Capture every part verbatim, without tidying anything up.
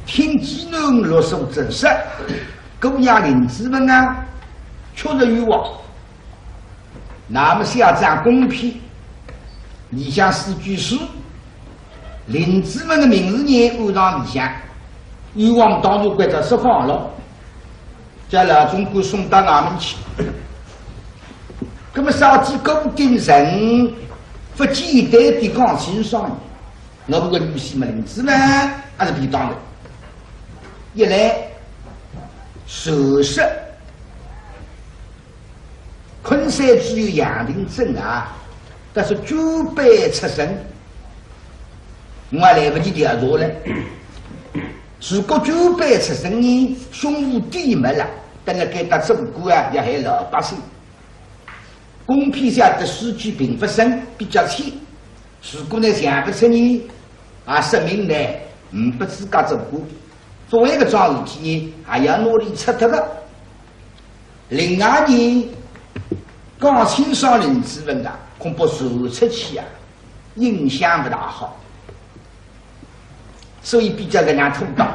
听见侬落手真实，姑娘林子文啊，确实冤枉。那么写张公批，里向四句诗，林子文的名字呢安上里向，冤枉当然关照释放了，叫老总管送到衙门去。那么啥体顾鼎臣勿简单的讲清爽呢？ 我们个女婿么林子文还是便当的。一来，传说昆山只有杨廷珍啊，但是举杯出身，我还来不及调查了。如果举杯出身呢，胸无点墨了，等了该搭做官啊，要害老百姓。公批写的诗句并不深，比较浅。 如果呢想不出呢，啊，说明呢，嗯，不自家做官。作为一个桩事体呢，还要拿伊拆脱个。另外呢，讲清爽林子文啊，恐怕传出去啊，影响不大好。 所以比较搿样妥当。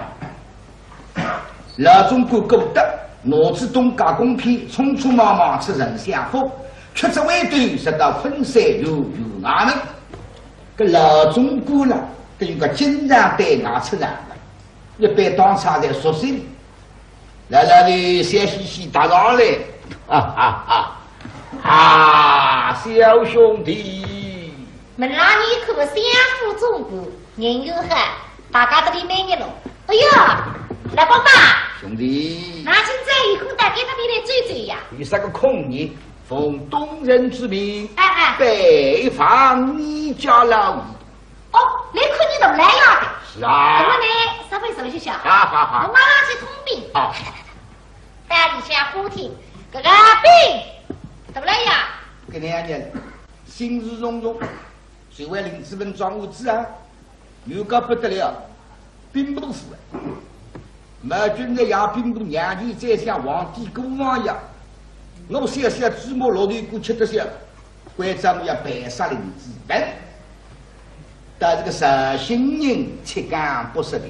老总管顾德拿仔东家公批，匆匆忙忙出丞相府，屈指回头直到昆山县衙门。搿老总管啦，搿应该经常对外出场个，一般当差侪熟悉。来来来，笑嘻嘻踏上来，哈哈哈！啊，小兄弟，门浪一看，相府总管。 人又好，大家侪来热络。哎哟，老伯伯，兄弟，㑚今朝有空到该搭边来走走呀？有啥个空呢？奉东人之命，哎哎。拜访你家老爷。哦，来看伲大老爷个。是啊。搿么呢，稍微坐一歇。好好好。我马上去通禀。啊。到里向花厅，搿个禀，大老爷。搿两日心事重重，就为林子文桩案子啊。 冤家不得了，兵部府啊。毛俊才爷兵部娘舅再像皇帝姑王爷，我小小芝麻绿豆干吃得消，关照我要办杀林子文。但是个绍兴人七讲八十条，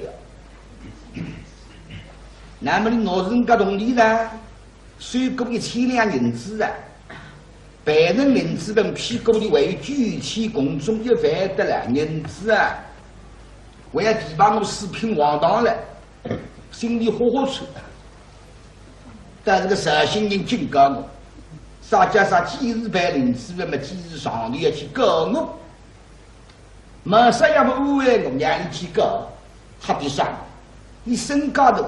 那么你拿人家铜钿呢？ 收过一千两银子啊，办成林子文屁股里还有九千，共总一万得了银子啊，还要提拔我四品黄堂了，心里豁豁出。但是个绍兴人警告我，啥叫啥几时办林子文么，几时上头要去告我。 没啥样么安慰我，让伊去告，吓得啥？伊身价大，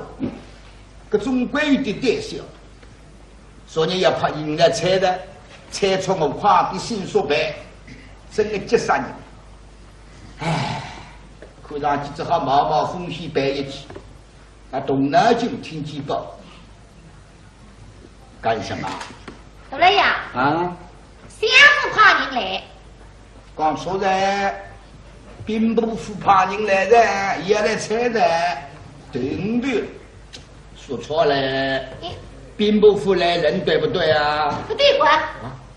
搿总归有点胆小。昨日也怕伊来猜的，猜错我快点心说白，真个急煞人。唉，看上去只好冒冒风险办一记。 那动脑筋听见报。干什么？大老爷，啊？相府派人来。讲错了，兵部府派人来的，也来猜的，对不对？说错了，哎。兵部府来人，对不对啊？不对个，啊？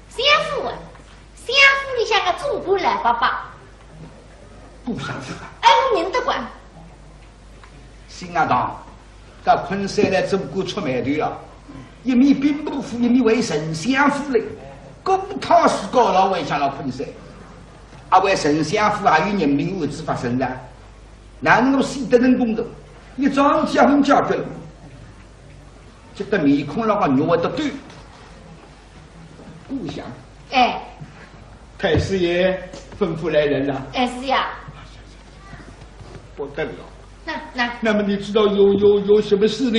相府啊，相府里向个总管老伯伯。 顾相府啊？哎，我认得个。新学堂，到昆山来做官出霉头啊，一面兵部府，一面为丞相府嘞，顾太师告老还乡了昆山，啊，为丞相府还有人命案子发生的，哪能够死得人工作？一桩结婚解决了，这个面孔那个肉会得抖。 顾相。哎。太师爷吩咐来人了。哎，是呀。不得了。那，那。那么你知道有，有，有什么事呢？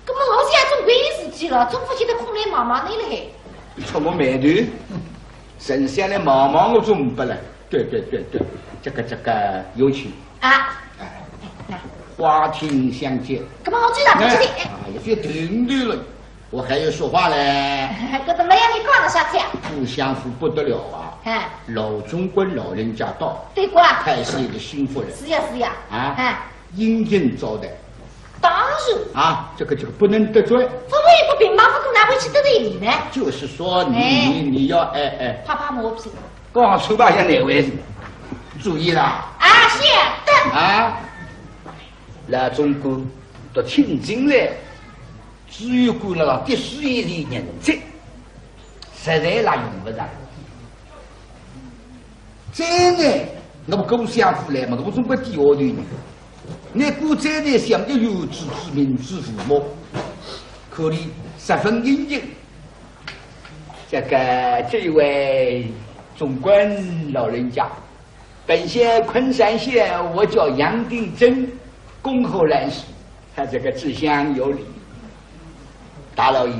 搿么我想总归有事体了，总勿见得空来望望侬了嘿。你看我霉头，丞相来望望我总不来。对，对，对，对，这个，这个有请。啊。哎，那。花厅相见。搿么我知道，哎，我知道。啊，也别停顿了。 我还要说话嘞。搿个没让你讲个啥体啊？顾相府不得了啊！哎。老总管老人家到，对过啊。太师爷的心腹人。是呀，是呀。啊，哎。殷勤招待。当然。啊，这个，这个不能得罪。勿会不平白无故哪会去得罪你呢？就是说你，哎。你，你要，哎，哎。拍拍马屁。讲出吧，也难为情。注意啦。啊，晓得。啊。老总管都请进来，知县官了，的士也是人才，实在啦用勿着。再呢，我们顾相府来嘛，我总归第二头呢。那顾再呢，想着有自知之明之父母，可以十分殷勤。这个，这位总管老人家， 本县昆山县，我叫杨定珍，恭候来迟，他这个知县有礼。大老爷，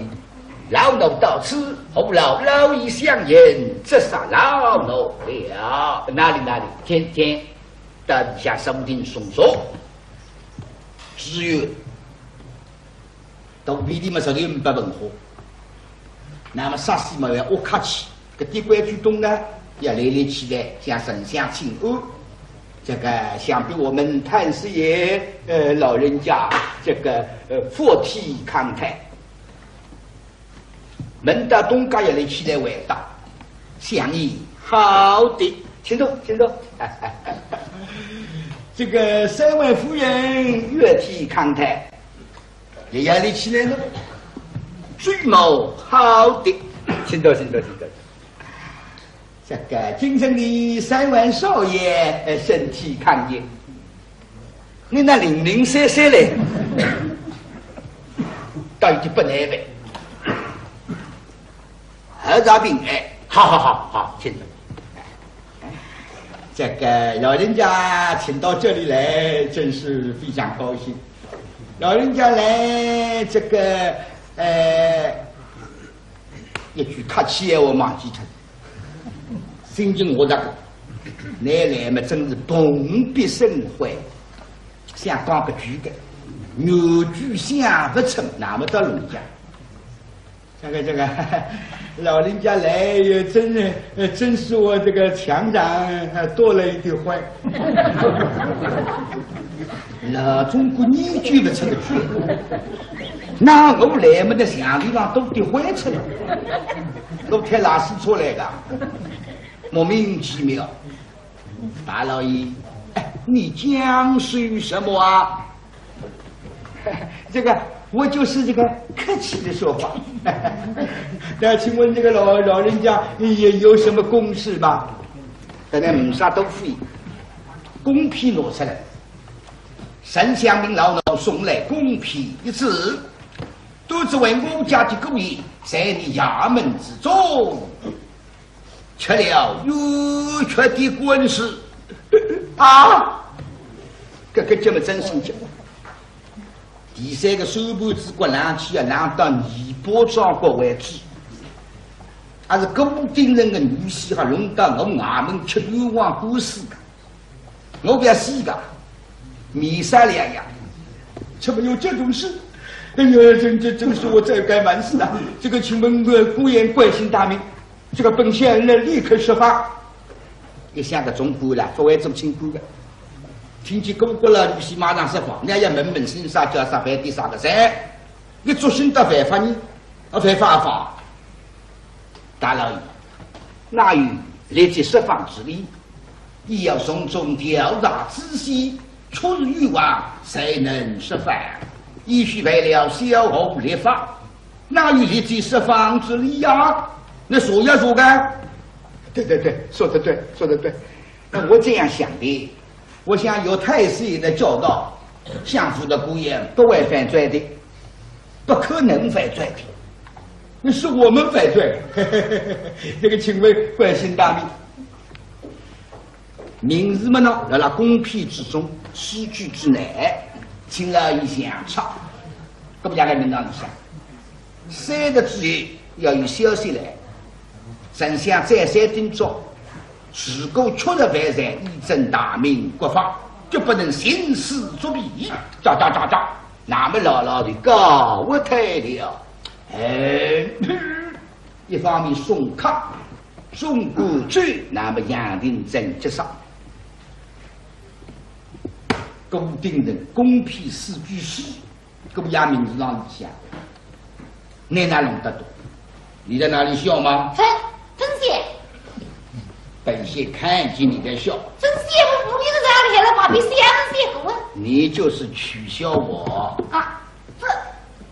老奴到此，何劳老爷相迎，折煞老奴了。哪里哪里，请请，到里向上厅坐坐。知县， 肚皮里嘛实在呒不文化。那么啥事嘛要客气，搿点规矩懂呢，要立立起来，向丞相请安。这个，想必我们太师爷，呃，老人家，这个，呃，福体康泰。门到东家要立起来回答，相爷好的，请坐，请坐。这个三位夫人月体康泰， 也要立起来了。最mau好的，请坐，请坐，请坐。这个京城的三万少爷，呃，身体康健。你那零零散散嘞，倒有点不耐烦。 喝茶平安。好好好好，请坐。这个老人家请到这里来，真是非常高兴。老人家来，这个，呃，一句客气闲话忘记脱，心情我这个，拿来嘛真是蓬荜生辉，想讲个句个，原句想勿出，那么到人家。 这个这个，老人家来也真是，呃，真是我这个墙上，呃，多了一点灰。老总管你句勿出个句，那我来么的墙里上多点灰出来，我贴拉屎出来的，莫名其妙。大老爷，哎，你讲些什么啊？ 这个，我就是这个客气的说话。那请问这个老，老人家也有什么公事吗？大老爷呒啥多说，公批拿出来。丞相命老奴送来公批一纸，都只为我家的姑爷在你衙门之中 吃了冤屈的官司。啊，搿个节目真心急。第三个手板子骨冷起啊，冷到尾巴桩骨为止。还是顾鼎臣个女婿还弄到我衙门吃冤枉官司个。 我不要死个，面色两样，怎么有这种事？哎呀，这这这个是我罪该万死啊！这个请问，呃，姑爷贵姓大名？这个本县来立刻释放。一想个总管了，作为做清官的，听见顾顾老女婿马上释放，你还要问问姓啥叫啥，犯的啥个罪？你作兴得犯法呢？啊，犯法啊法！ 大老爷，哪有立即释放之理？你要从中调查仔细，确实冤枉才能释放。也许犯了萧何律法，哪有立即释放之理呀？那说呀说个。对对对，说得对，说得对。那我这样想的， 我想有太师爷的教导，相府的姑爷不会犯罪的，不可能犯罪的。那是我们犯罪。这个请问贵姓大名？名字嘛呢，辣辣公批之中，诗句之内，请老爷详查。搿么大概名堂里向，三个字要有消息来，丞相再三叮嘱， 如果确实犯罪，以正大明国法，决不能徇私作弊。喳喳喳喳，那么老老的告退了。哎，一方面送客，送过去，那么杨廷珍接上。顾鼎臣公批四句诗， 搿么爷名字浪里向，拿哪弄得懂？你在哪里笑吗？分，分析。本县看见你在笑。分析，我不比这个厉害了，把比谁还分析过啊？你就是取笑我。啊，这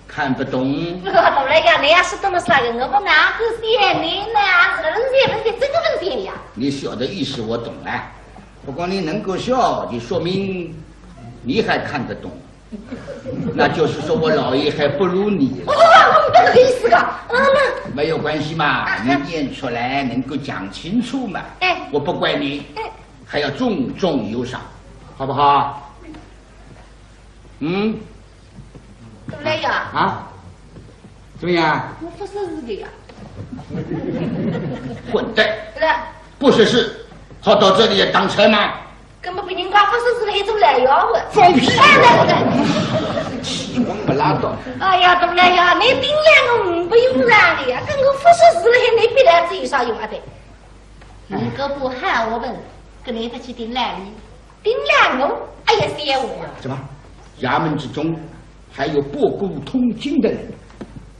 看不懂。我懂了呀，你要是懂了啥个，我不哪个写你呢？是人写文写，这个文写呀。你笑的意思我懂了，不过你能够笑，就说明你还看得懂。那就是说我老爷还不如你。哦，不是这个意思啊。啊，那没有关系嘛，啊，你念出来能够讲清楚嘛。哎，我不怪你，哎，还要重重有赏，好不好？嗯，怎么了呀？啊？怎么样？我不识字的呀。混蛋！不识字，好到这里来当差吗？根本不应该发生事的一种来呀，我。放屁！哎，来来来，气功不拉倒。哎呀，东来呀，你顶来我不用让的呀，跟我发生事了，你别来这有啥用啊的？你个不喊我们，跟你不去顶来哩，顶来我，哎呀，谢我。怎么？衙门之中还有博古通今的人？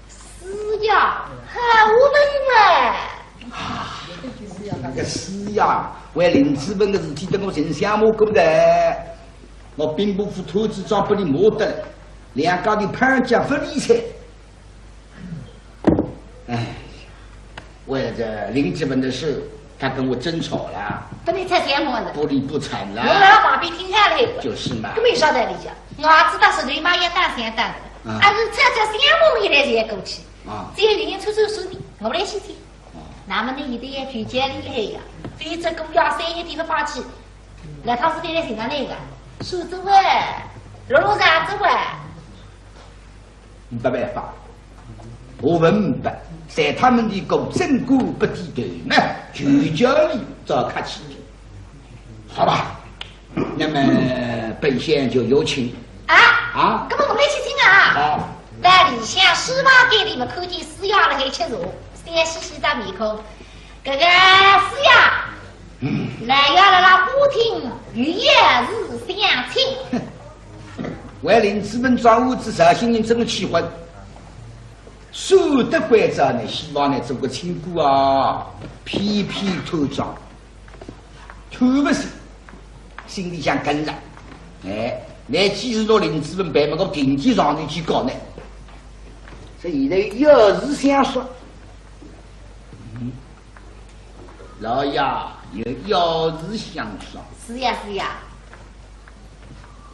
是呀，喊我们嘛。啊，那个是呀，为林子文的事体，等我真想我过来。我兵部府头子长不你摸得了，两家头攀脚不理睬。哎，为了这林子文的事，他跟我争吵了，不理睬闲话了，不理不睬了。我要把你听下来，就是嘛。根本上在里讲，我知道是你妈也打闲打的，啊，还是猜猜闲话没来也过去。啊，只有林子文说你，我来去听。 那么呢，现在也比较厉害呀，非这个要三个地方放弃，那他是天天寻着那个，苏州啊，罗罗山州啊。没办法，我们不在他们的狗正骨不低头呢，就叫你找他去。 好吧，那么本县就有请。啊？啊？搿么我们一起听啊。好。在里向书房间里面看见师爷辣海吃茶，笑嘻嘻的面孔。搿个师爷，嗯，来呀，来啦，花厅有要事相请。为林子文装屋子绍兴人真个气坏，说得关照呢，希望呢做个清官啊，偏偏贪赃。 偷不是，心里向跟了。哎，那既然拿林子文办么，我定期上头去告呢。所以现在有事相说。嗯，老爷有要事相说。是呀，是呀。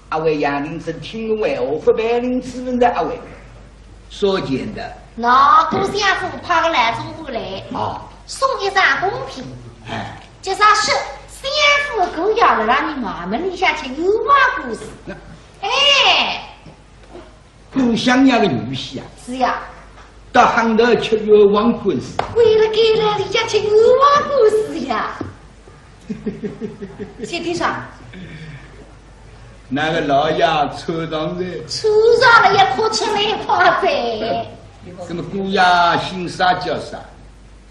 阿伟杨林子听了闲话，勿办林子文的阿伟，说简单。那顾相府派个老总管来，啊，送一张公批，哎，就说是相府姑爷辣辣你衙门里向吃冤枉官司。那哎，顾相爷的女婿啊，是呀，到杭州吃冤枉官司。为了该来里向吃冤枉官司呀。 谢先生。那个老爷抽上来。抽上来也哭出来一泡呗。那么姑爷姓啥叫啥？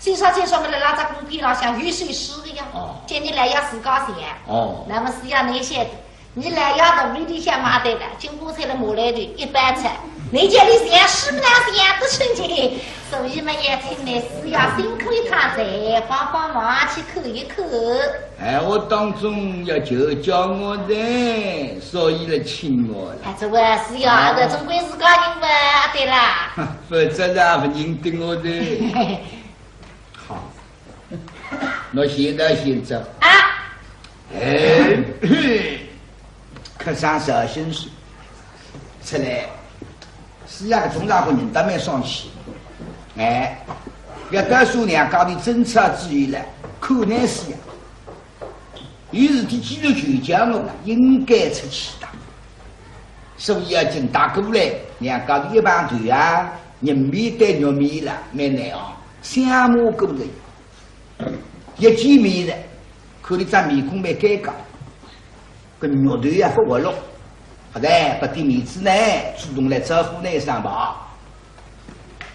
姓啥叫啥么？辣辣只公批浪向有首诗的呀。哦。叫你来要自家想。哦。那么是要哪些？你来要到屋里向买单的，经过菜了买来的一般菜，你叫你想是不是想得成的？所以嘛，也请你是要辛苦一趟，再帮帮忙去看一看。 哎，我当中要求教我的，所以来请我了。哎，这位是呀，哦，这总归是个人嘛，对啦。哼，否则啊，不认得我的。好，那现在现在。啊。哎，嘿，客商绍兴书，出来。 是呀，搿种家伙人倒蛮爽气。哎，要到时候两家头争吵之后了，可能是呀。有事体既然求教我了，应该出气的。所以要紧打过来，两家头一碰头啊，人面对肉面了，蛮难哦，相骂过来。 一见面了，看伊张面孔蛮尴尬，搿肉头也勿活络，好歹拨点面子呢，主动来招呼呢一声吧。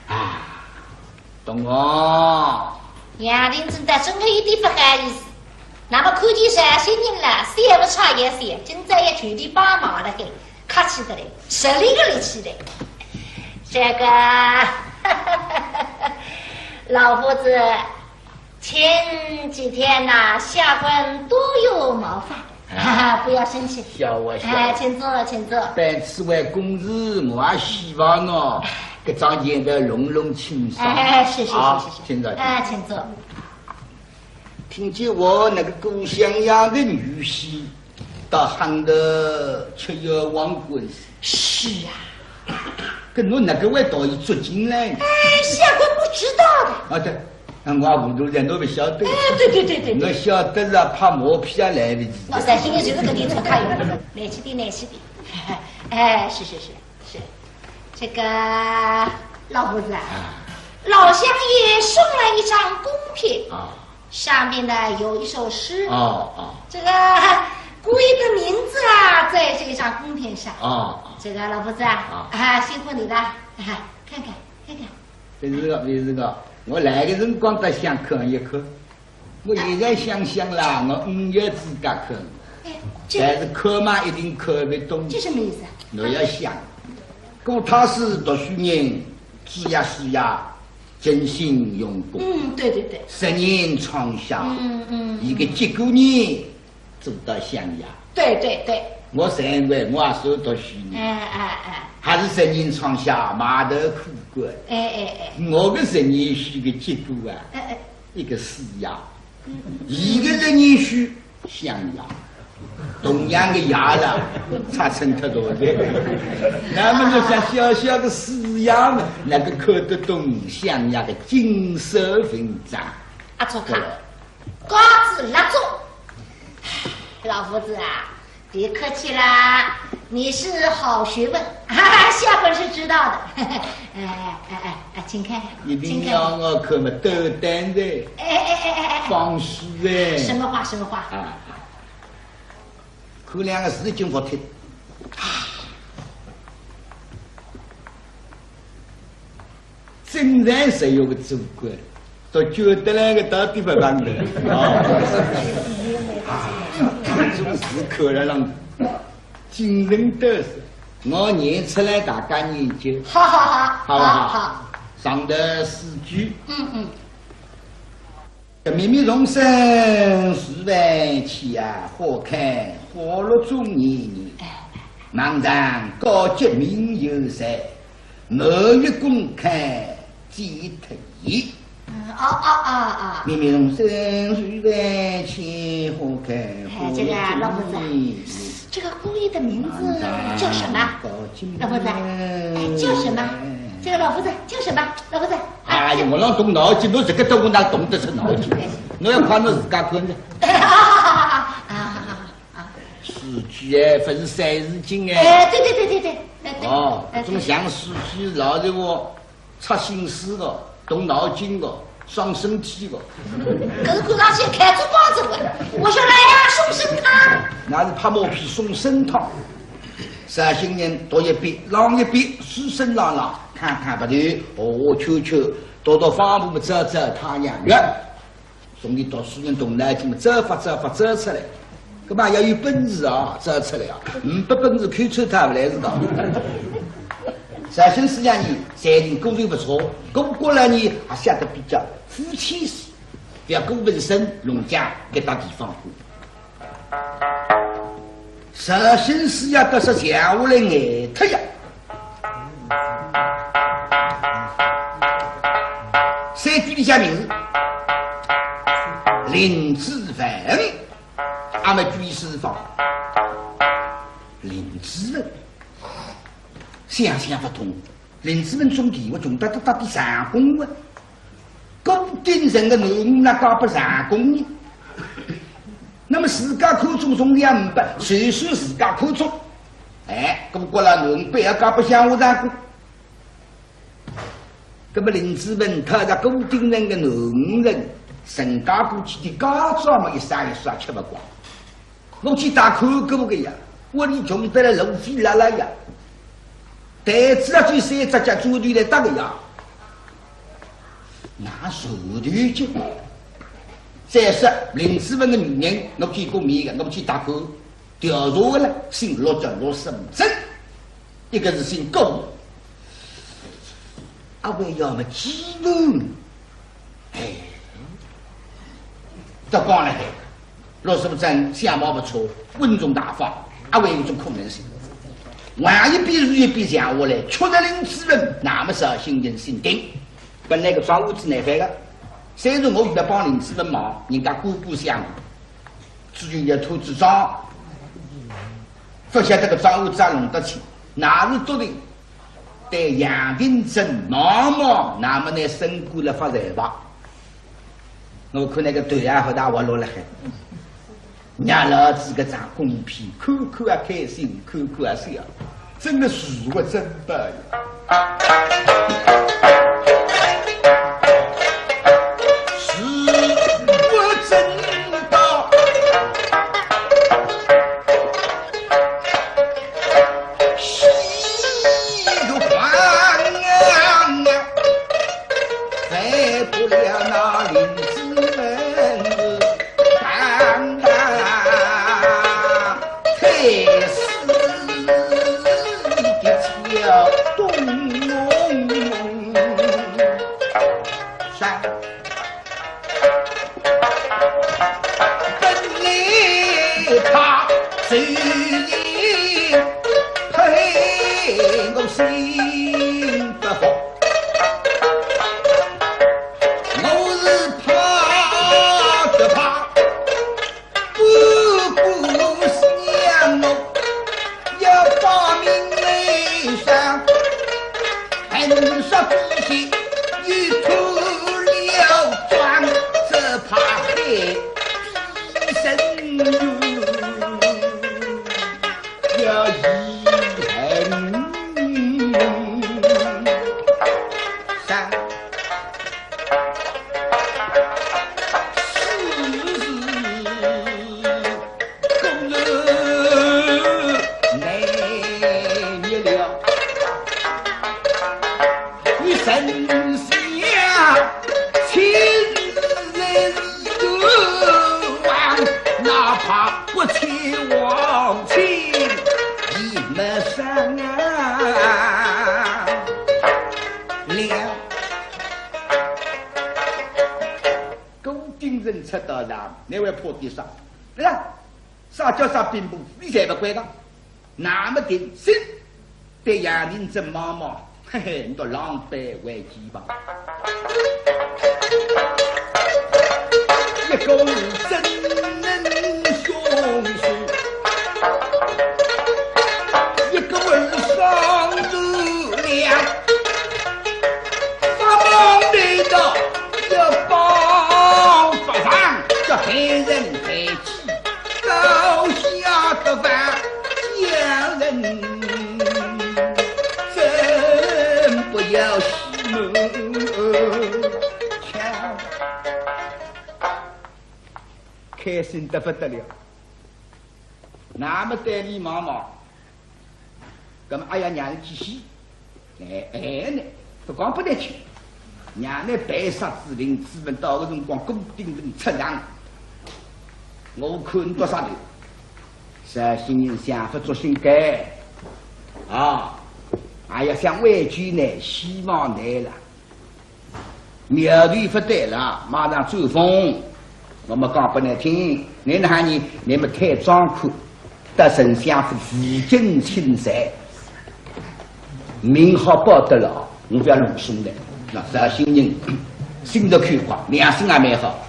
啊，东翁。杨林真的真的有点勿好意思，那么看见绍兴人了，笑勿出也笑，今朝也全力帮忙了嘿，客气得来，实力个力气嘞。这个，老夫子， 前几天呐，下官多有冒犯，哈哈，不要生气。笑话，笑话。哎，请坐，请坐。办此位公事，我也希望喏，搿桩案头弄弄清爽。哎，是，是，啊，是，是，是。请坐。哎，请坐。听见我那个顾相爷的女婿，到杭州吃冤枉官司。是啊。搿侬哪个会到伊捉进来呢？哎，相公不知道的。啊，对。 啊，我也糊涂了，侬勿晓得。哎，对对对对对。侬晓得了，拍马屁也来勿及。我相信就是搿点出口。难吃点，难吃点。哎，是是是是，这个老夫子啊，啊。老相爷送来一张公片，啊。上面呢有一首诗，哦哦。这个姑爷的名字啊，在这张公片上。哦哦。这个老夫子啊，啊。啊，辛苦你了，啊，看看看看。 勿是个，勿是个，我来个辰光倒想看一看，我现在想想啦，我五月子介看，哎，这但是看嘛一定看勿懂。这什么意思啊？侬要想，顾太师读书人，子呀书呀，尽心用功，嗯，对对对。十年窗下，嗯嗯，一个结果呢， 做到相爷。对对对。我认为我也算读书人，哎哎哎。还是十年窗下埋头苦干。哎哎哎。我个十年书个结果啊，哎哎。一个师爷，嗯嗯。一个十年书相爷，同样个爷了，差成太多了。那么侬想小小个师爷嘛，哪个看得懂相爷个锦绣文章？阿错看。 告辞，蜡烛。老夫子啊，别客气啦，你是好学问，哈哈，下官是知道的。哎哎哎哎，请看看，一定要我看嘛，请看看。斗胆的，哎哎哎哎哎哎，放肆的。什么话？什么话？啊，看两个字已经服帖。啊。 真正是有个做官，到觉得那个到底不办的。啊，这种事可能让精神得失，我念出来大家研究。好好好，好不好？好好。上头四句。嗯嗯。 这密密丛生树万千啊，花开花落终年年。哎。茫然高洁名有谁？满月宫开几特异。嗯，哦哦哦哦。密密丛生树万千，花开花落终年年。哎，这个老夫子，这个姑爷的名字叫什么？老夫子，哎，叫什么？这个老夫子叫什么？老夫子，啊，哎呀，我老动脑筋，侬这个都我哪动得出脑筋？侬要看侬自家看的。啊，四句哎，不是三字经哎。哎，对对对对对，哎对。哦，哎对。总像四句老的我，操心思的，动脑筋的，伤身体的。可是看上去开出光子了，我说来呀，送参汤。那是拍马屁送参汤。绍兴人读一遍，朗一遍，书声朗朗，看看不对，哦，秋秋，读读方步，走走太阳月。 从前读书人动脑筋嘛，走法走法走出来，搿嘛要有本事啊，走出来啊，呒不本事，口臭淌勿来是道理。绍兴师爷呢，才情果然不错，搿个过来呢，还写得比较肤浅些，覅过文生弄僵搿搭地方过。 绍兴师爷倒是闲下来呆脱呀。三句里向名字，林子文，阿末举四方，林子文，想想勿通，林子文总地位穷得搭搭比相公啊。 顾鼎臣个囡儿哪嫁拨相公呢？那么自家看中总归呒不，就算自家看中，哎，搿么国老囡儿勿要嫁拨相公。搿么林子文讨着顾鼎臣个囡儿，人家过去个家产嘛，一生一世吃勿光。 我去打看过个呀，屋里穷得来路费拉拉呀，台子啊，最三只脚砖头来搭个呀，哪受得起？再说林子文个女人，我见过面个，我去打看，调查个了，姓陆叫陆胜珍，一个是姓顾，阿会要么继母，哎，倒讲了海。陆素贞相貌不错，稳重大方，阿会有种可能性。万一比如一比像下来，确实林子文，那么绍兴人心定。本来搿桩案子难翻个，虽然我现在帮林子文忙，人家官官相护，至于要拖仔账，勿晓得搿桩案子也弄得清，那是笃定对杨廷珍望望，那么拿升官了发财吧。 我看那个头啊，好大活络了海，让老子搿张公片看看啊开心，看看啊笑，真的是我真的呀。是我真的。 西环啊，犯不了那林子文是当大太师的小东。上 本来他虽然配我心不服，我是怕只怕不不想我，要把命来上，很少底细又脱了妆，只怕害 顾鼎臣出到场，那位怕点啥？对呀，啥叫啥兵部，你侪勿管个。那么定心，对杨廷珍望望，嘿嘿，你倒狼狈为奸吧。一个是真正凶手，一个是双头梁。 发忙的到要帮不上，叫害人害己，高下的饭，叫人真不要死么。开心得不得了。那么对俚望望， 那么哎呀，让俚去死，哎，哎呢，勿讲拨俚去，让俚陪杀子林子文到个辰光，顾鼎臣出场，我看多少头，绍兴人想法作兴该，啊，哎呀，想回去呢，希望来了。 苗头勿对了，马上转风。我么讲拨倷听，倷哪哈呢？倷么太张狂，到丞相府负荆请罪，命好保得牢，我勿要弄松的。那绍兴人心直口快，良心也蛮好。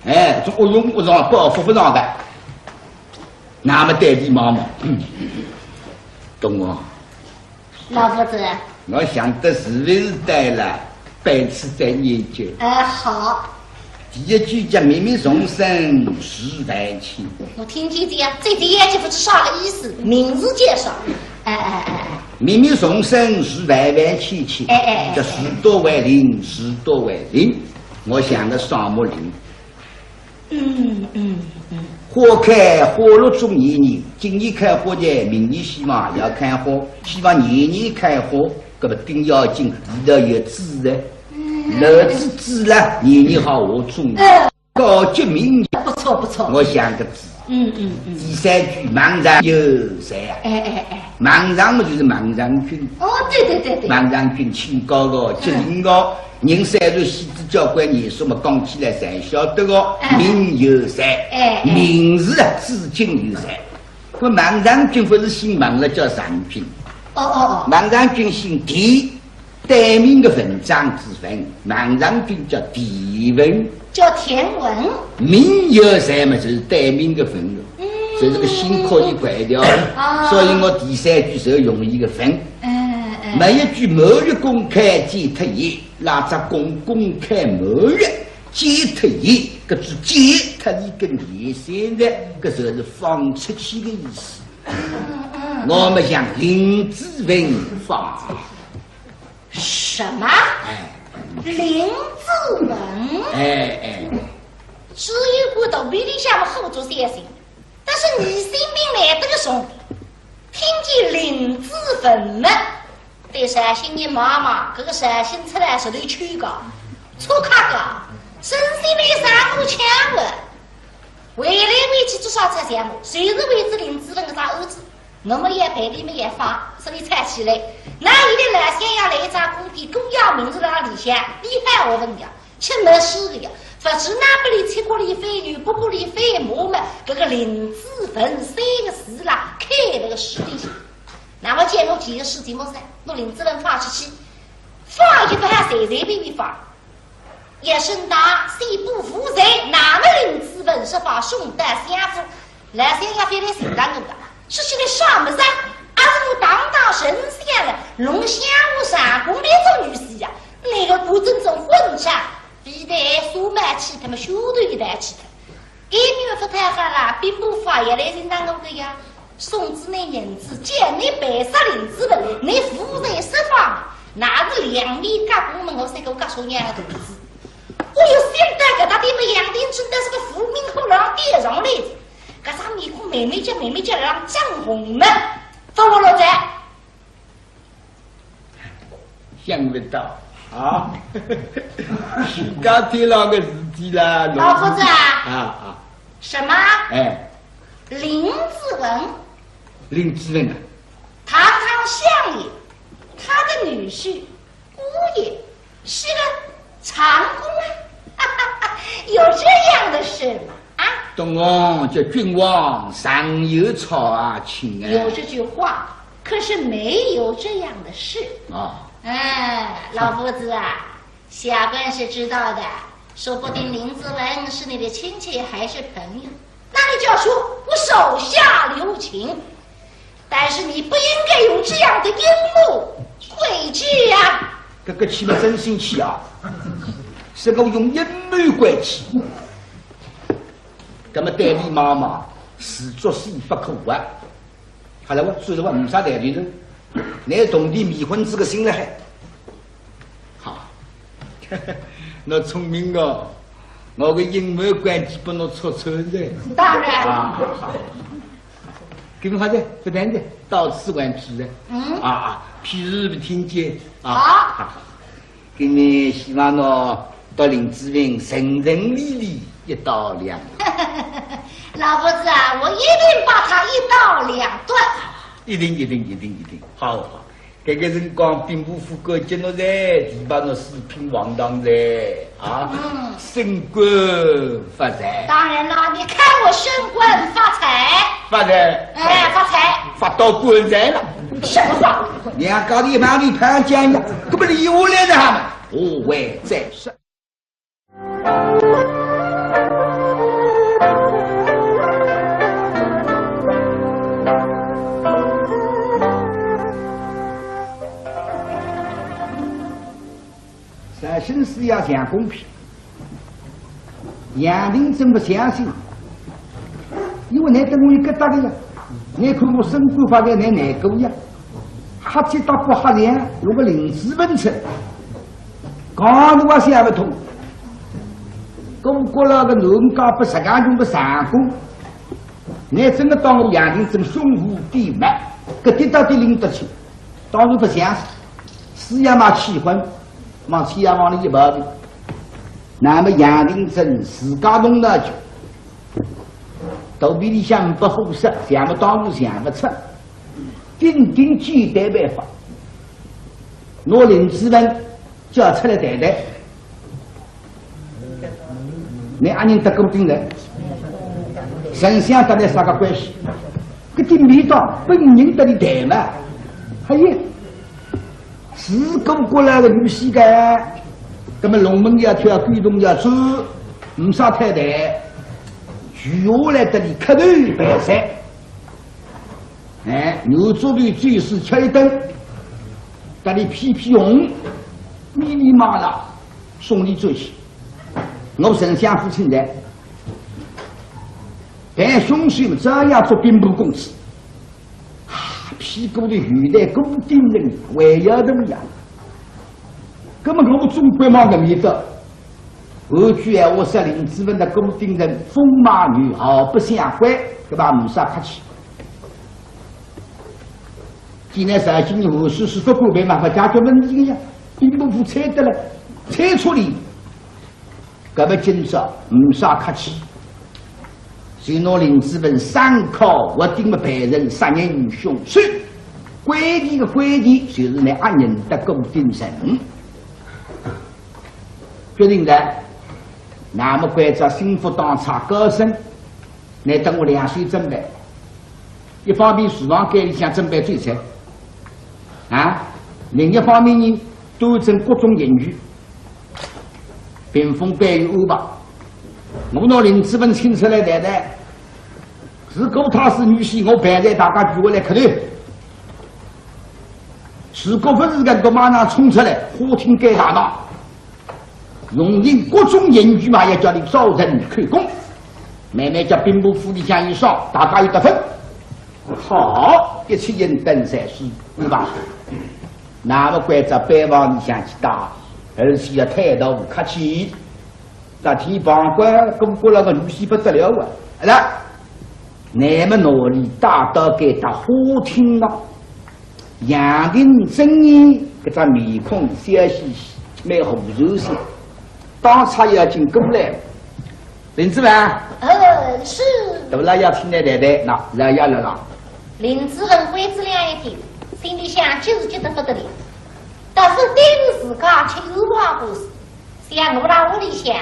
哎，搿种恶用恶状报复勿上的，那么对俚望望，懂我？ 老夫子。我想得是勿是对了，彼此再研究。哎，好。第一句叫“明明重生是万千”。我听见这样，这第一句不知啥个意思，名字介绍。哎，哎，哎，哎。“明明重生是万万千千”，哎，哎，哎。叫事多为零，事多为零。我想个双木林。 嗯，嗯，嗯。花开花落总年年，今年开花呢，明年希望也要开花，希望年年开花，搿么顶要紧，里头有籽的，嗯。留子籽了，年年好下种。嗯。高级名言。不错，不错。我想个子，嗯嗯嗯。第三句孟尝犹在啊。哎哎哎。孟尝嘛就是孟尝君。哦，对对对对。孟尝君清高个，机灵个，人虽然死仔交关年数嘛，讲起来侪晓得个，哎。名犹在，哎哎。名字啊，至今犹在。搿孟尝君勿是姓孟了，叫尝君。哦哦哦。孟尝君姓田， 对名个文章之文，孟尝君叫田文。叫田文。名犹在嘛，就是对名个文了。嗯。所以这个姓可以改掉。啊。所以我第三句是要用一个文。嗯嗯。末一句满月宫开见特异，拉只宫宫开满月，见特异，搿句见特异跟现在，搿就是放出去的意思。嗯嗯。我们讲林子文放。 什么？哎。林子文？哎哎。只有个肚皮里向么好做三心，但是疑心病来得个重，听见林子文么，对绍兴人望望，搿个绍兴出来是头去个，粗卡个，神仙来啥我抢个。为来为去做啥才想我，就是为仔林子文搿只儿子。 那么也陪俚么也发，所以吵起来。那现在老相爷来一张公匾，公爷名字辣里向，厉害学问呀，吃没书个呀，勿知哪不里七国里飞牛，八国里飞马么，搿个林子文三个字啦，开了个书里向。那么见我几个事情么噻，拿林子文放出去，放也勿好随随便便放。 一声大，宣布无罪，那么林子文是把送到相府，老相爷非来寻着我个，说起来啥么事？啊，我堂堂丞相了，弄相府上宫来做女婿呀，那个顾正中混账，皮带书买去，他们修头一带去的。 一面勿太好啦，兵部法院来寻着我个呀，送仔你银子，叫你赔杀林子文，你无罪释放，那是两面夹攻么，我三个夹手娘个肚子。我又想到搿搭点么，杨廷珍但是个无名火浪点上来的，搿张面孔慢慢叫慢慢叫让涨红么，勿活络哉。 想勿到啊，自家天牢个事体啦，老夫子啊。啊啊。什么？哎。林子文。林子文啊。堂堂相爷，他的女婿，姑爷，是个长工啊。有这样的事吗？ 啊？东翁，这君王尚有草啊，卿啊。有这句话，可是没有这样的事。啊。哎，老夫子啊，下官是知道的，说不定林子文是你的亲戚还是朋友。那你就要说我手下留情，但是你不应该用这样的阴谋诡计呀。搿个气嘛真生气啊，是个用阴谋诡计。 搿么对俚望望，是作死勿可活啊。好了，我说实话，没啥道理的，拿铜钿迷昏仔个心了还。好，侬聪明哦，我个阴谋诡计拨侬戳穿了。当然。啊，好。搿么好的，不谈的，到此完毕了。嗯。啊啊，譬如勿听见啊。好。好好好。 今日希望侬搭林子文顺顺利利一刀两断。老夫子啊，我一定把他一刀两断。一定，一定，一定，一定。好，好。搿个辰光兵部府官接侬哉，提拔侬四品黄堂哉，啊，嗯。升官发财。当然了，你看我升官发财。发财。哎，发财。发到棺材了。什么话？ 两家头一旁里攀讲呀，搿么留下来的哈嘛，何为再说。绍兴师爷杨廷珍，杨廷珍勿相信，因为侬搭我有搿搭个呀，侬看我升官发财侬难过呀，瞎七搭八瞎讲，弄个林子文出，讲侬也想勿通。搿么过了个侬家拨实梗穷个相公，侬真个当我杨廷珍兄弟弟嘛，搿点到底拎得清。 当然勿像，师爷嘛气愤，望师爷望里一抱的。那么杨廷珍自家动脑筋，肚皮里向勿好食，想勿到路想勿出，顶顶简单办法，拿林子文叫出来谈谈。倷阿认得顾鼎臣？丞相搭倷啥个关系？搿点味道，本人搭倷谈嘛。哎呀，是顾家个女婿个，搿么龙门要跳，狗洞要钻，没啥太大。留下来搭倷磕头拜山。 哎，牛做的最是吃一顿，搭倷披披红，密密麻麻送倷转去。我丞相府请的，但凶手照样做兵部公子，啊，屁股的有点顾鼎臣，还要怎么样？那么我们总归嘛搿面的， 换句闲话说，林子文搭顾鼎臣风马牛毫不相关，搿么没啥客气。既然绍兴人和稀是勿管，办法解决问题的呀，兵部府拆得了，拆出来，搿么今朝没啥客气。就拿林子文三考核定么办成杀人凶手，关键的关键就是倷阿认得顾鼎臣。 决定了，那么关照心腹当差高升，倷搭我两手准备，一方面厨房间里向准备酒菜，啊，另一方面呢，端正各种刑具，屏风背后安排。我拿林子文请出来谈谈，是顾太师女婿，我陪着大家聚过来磕头。 如果勿是搿个，马上冲出来，花厅改大堂，用尽各种刑具嘛，也叫倷照实口供，慢慢叫兵部府里向一烧，大家有得分。好，一切人等在是，对吧？那么关照班房里向去打，而且要态度客气。 搿天旁观顾家个女婿不得了啊！来，那么拿俚带到该搭花厅了。杨廷珍呢，搿张面孔笑嘻嘻，蛮和善些。当差要进过来，林子文，嗯，是。大老爷请倷谈谈，喏，老爷来了。林子文关照两句，心里向就是急得不得了，但是对自家吃油黄瓜事。 像我辣屋里向，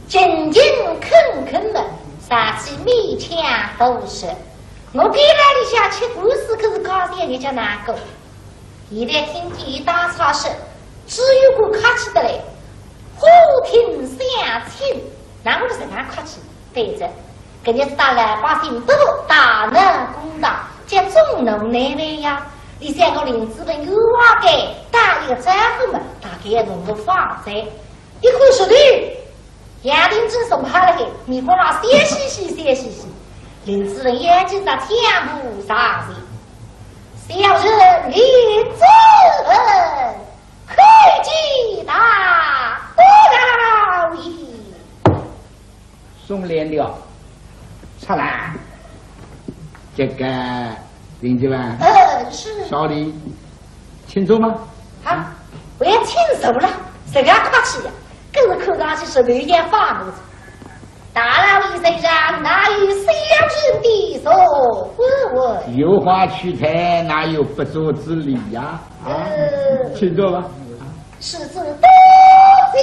勤勤恳恳的，上去勉强读书。我边浪里向吃官司可是讲些日脚难过。现在听见伊当差说，只有我客气得来，花厅相请，那我是实梗客气。 对着，搿日子大老百姓多，大闹公堂，集众怒难犯呀。俚想我林子文冤枉个，打一个招呼嘛，大概要弄个放哉。一看实头，杨廷珍坐辣海，面孔浪笑嘻嘻，笑嘻嘻。林子文眼睛上天幕上去，小人林子文，叩见大老爷。 松链了，出来。这个林子文，嗯，是。小李，请坐吗？啊，我要请坐了，实梗客气呀，更是看上去是头也发麻。大老爷身上哪有小人的座位？有话叙谈，哪有不坐之理呀？啊，呃，请坐吧。 是，是，多谢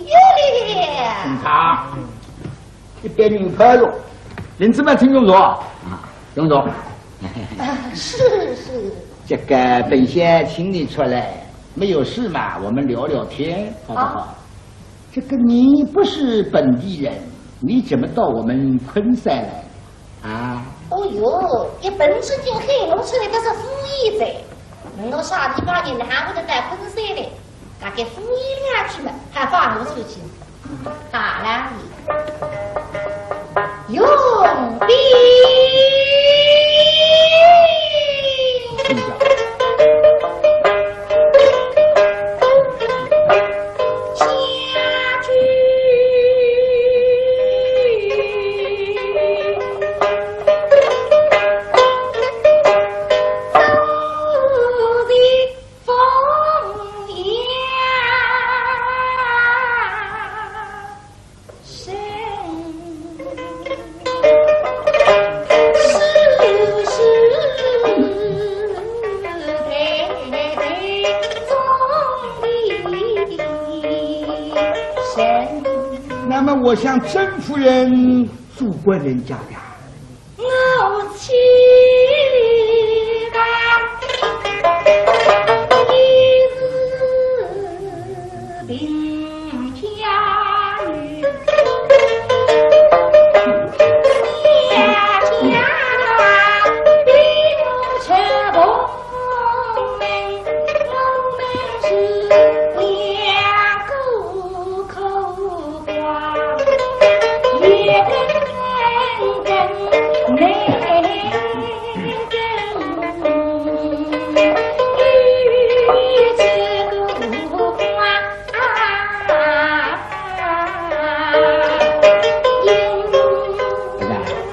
有礼。请坐，一边用开路，林子文请用坐啊，用坐。啊，是，是。这个本县请你出来，没有事嘛，我们聊聊天，好不好？啊。这个你不是本地人，你怎么到我们昆山来？ 啊？哦哟，一本正经喊我出来，搿是敷衍哉。我啥地方人，哪会得到昆山来？大概敷衍两句嘛，还放我出去。大老爷，用兵。 生。我想甄夫人做官人家的。我妻啊，也是贫家女，家家比我吃不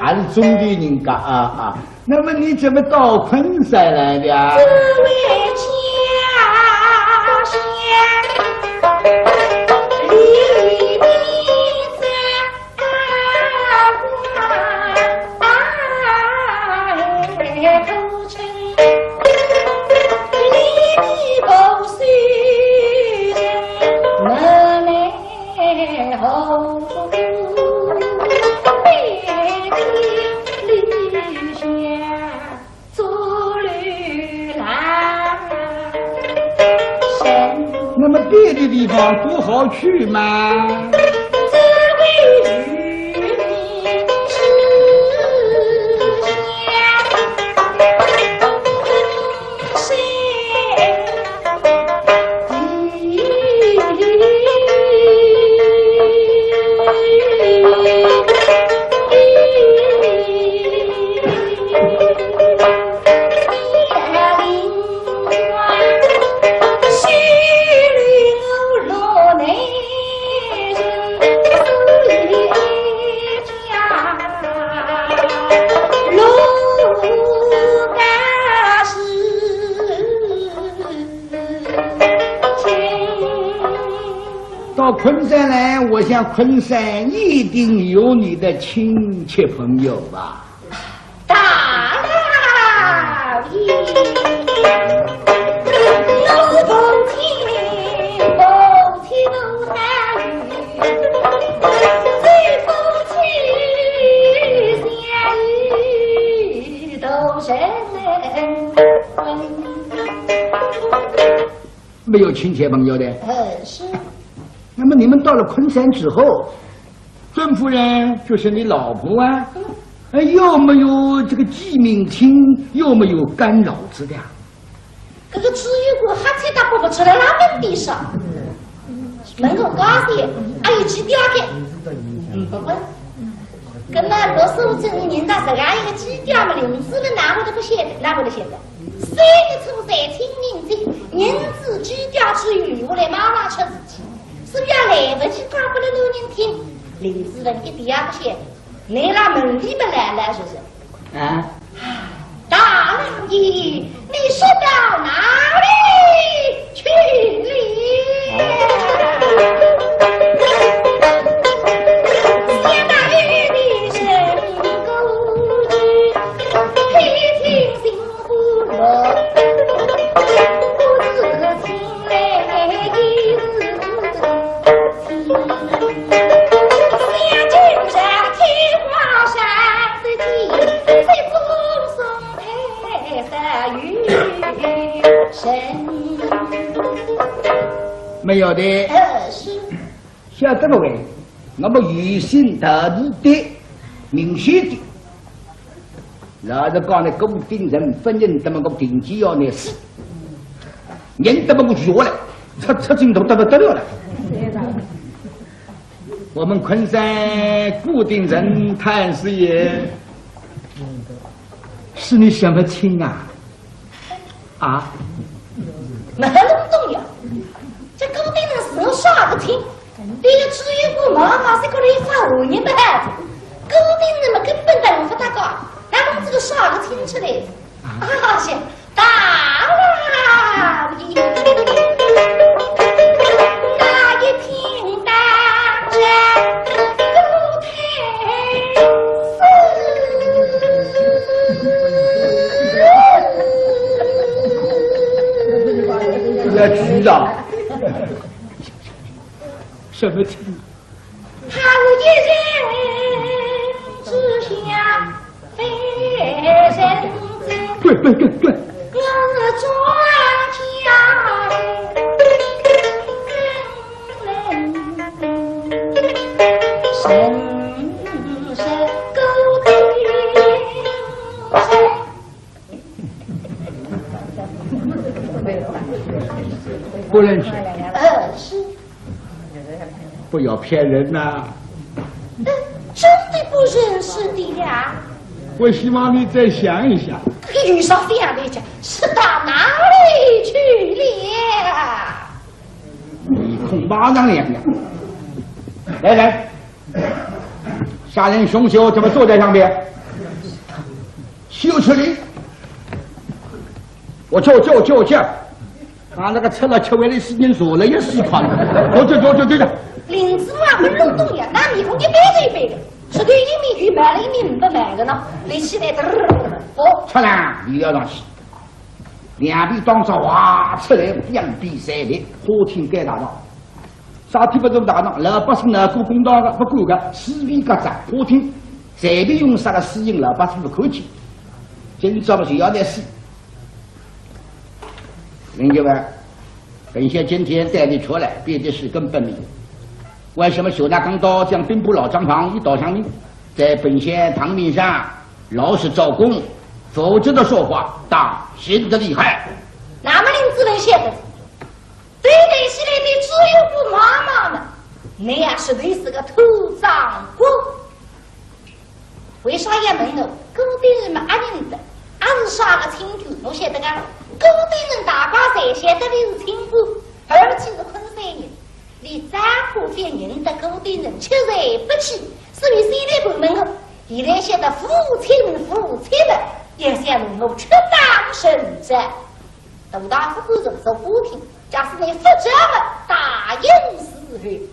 还是中年人家啊啊， 那么你怎么到昆山来的啊？这位家乡里面在啊，土城里的不是人，门来后不下。 做流浪人。那么别的地方不好去吗？这位渔民是想谁？ 到昆山来，我想昆山一定有你的亲戚朋友吧？大老爷，我是奉亲，奉亲都大人，最奉亲相依，都是人。 没有亲戚朋友的。呃，是。那么你们到了昆山之后，甄夫人就是你老婆啊，哎，又没有这个寄名亲，又没有干老子的啊。搿个知县官瞎七搭八勿出来，哪能地上？问我家事，还有寄爹个？嗯，勿会。搿么罗素贞人家自家一个寄爹嘛，林子文哪会得勿晓得？哪会得晓得？ 三月初三清明节，人子寄爹之后，我来马上出事体，是不是也来勿及讲拨了男人听？林子文一点也勿晓得，拿伊拉门里门来来就是。啊？大老爷，你说到哪里去了？想到有的人过去，黑天星 没有的。呃，是。 晓得了喂，那么有心大地的，明显的。老实讲呢，顾鼎臣勿认得么我定计要你死，认得么我就活了，出，出进头得不得了了。我们昆山顾鼎臣太师爷，是你什么亲啊？ 啊？那很重要。这顾鼎臣是我啥个亲？对个知县官嘛，还是个来发恶言的孩子。顾鼎臣嘛根本等不到个，哪能这个啥个亲戚嘞？啊，是，大老爷，那一天当着 要急了。什么情？他我也滚，滚，滚。不认识。呃，是。不要骗人呐。呃，真的不认识的呀。我希望你再想一想。这个有啥非要的讲，是到哪里去了？你空巴张脸呀。来，来，杀人凶手怎么坐在上面？ 休出力！我叫叫叫叫，啊，那个吃了七味的事情说了也是怕了。我就就就就就。林子文啊，不弄懂呀，那面孔一板子一板子，是对一面有毛了，一面没毛的呢。立起来，嘚儿，哦，出来，你要上去。两边当着哇出来，两边三立，花厅该大堂。 啥体勿是大堂，老百姓呢，过公道个，勿管个，是非各占，花厅随便用啥个私刑，老百姓勿看见。今朝么就要来死。林子文，本县今天带你出来，别的事更不明。为什么小南刚到将兵部老账房一道上面，在本县堂面上老实招供，否则的说话，当心的厉害。那么林子文晓得， 对待起来的只有个妈妈嘛，那也是对是个土长官。为啥要问我？古代人嘛，阿认得，阿是啥个清官？我晓得个，古代人大概侪晓得的是清官，而且是昆山人，连张化才认得古代人，吃罪不起，所以现在不问我，现在晓得父亲父亲了，也想问我出当甚者。 大大夫官人做花厅，假使你不这么大应是后，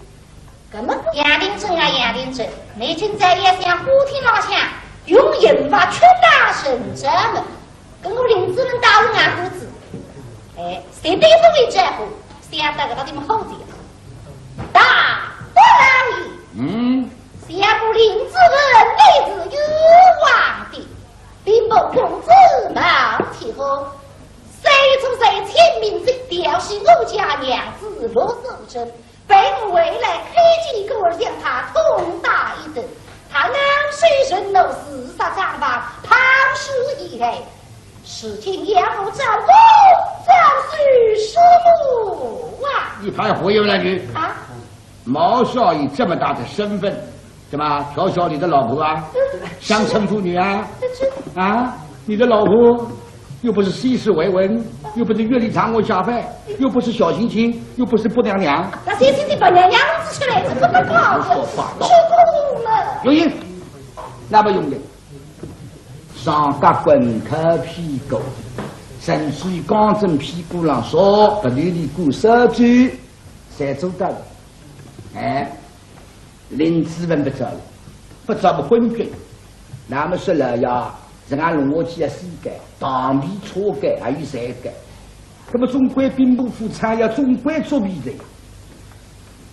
那么杨廷珍啊，杨廷珍，你今朝也想花厅浪向用刑罚出大神这么，跟我林子文打了硬骨子，哎，谁对付你这步，想到个他们好的，大不了你，嗯，想不林子文你是冤枉的。 兵部公子冒起哄，谁做谁请明日调戏我家娘子陆素贞，被我回来看见故而将她痛打一顿。她恼羞成怒，自杀账房，抛尸以后，如今要我找我，找谁是我啊？你还回来了你？啊？ 毛少爷这么大的身份，怎么调戏你的老婆啊？嗯。乡村妇女啊？这，这啊，你的老婆又不是涉世未深，又不是月里藏过下犯，又不是小心心，又不是不良娘。那小心心不良娘弄出来，这不得搞的。胡说八道。是不是嘛？有影，那么用的，上夹棍靠屁股，甚至于刚正屁股上说，不流里鼓手指。 侪做得了。哎，林子文不招了，不招不昏君。那么说了呀，人家弄下去要死个，当皮车个，还有谁个？那么总归兵部府差要总归作弊的呀。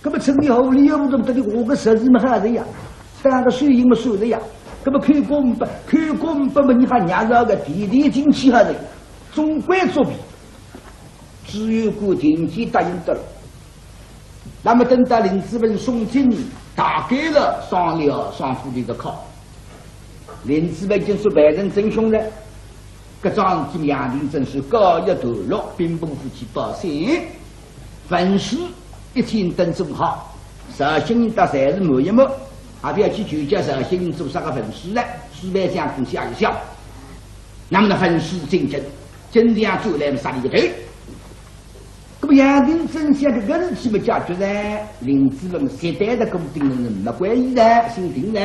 那么城里好里有这么多的，我个实事么好的呀，当个水银么算的呀。那么口供不，口供不么你还让这个地地进去好的，总归作弊。 知县官定期答应得了。那么等到林子文送进大监了，上了上府里的考。林子文已经是犯人真凶了，搿桩事体杨廷珍是告一段落，兵部府去报信，文书一天等做好，绍兴人到侪是满意么，也不要去求教绍兴人做啥个文书了，书面上共下一下。那么呢，文书进京， 真相出来么杀你个头。那么杨廷珍想搿个事体么解决了，林子文接待的顾鼎臣没关系的，姓丁的。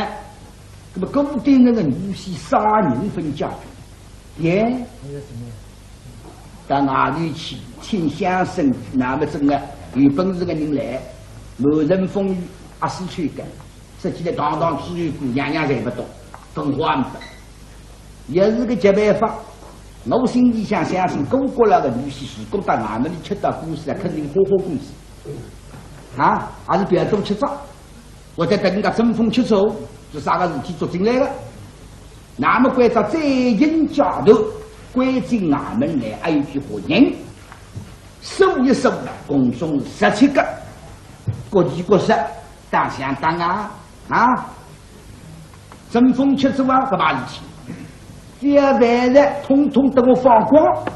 那么顾鼎臣的女婿啥人分解决？耶？到外头去请乡绅，那么真的有本事的人来，满城风雨，阿是去干，实际的堂堂知县官样样侪不懂，文化也没得。 也是个急办法。我心里想，相信顾国老的女婿，如果到衙门里吃到官司啊，肯定花花公子。啊，还是不要多吃着。我再等人家争风吃醋，是啥个事体捉进来了？那么关照再行家头，关进衙门来，还有句话人，数一数，共总十七个，各地各省，当相当啊，啊，争风吃醋啊，搿把事体，只要犯人统统等我放光，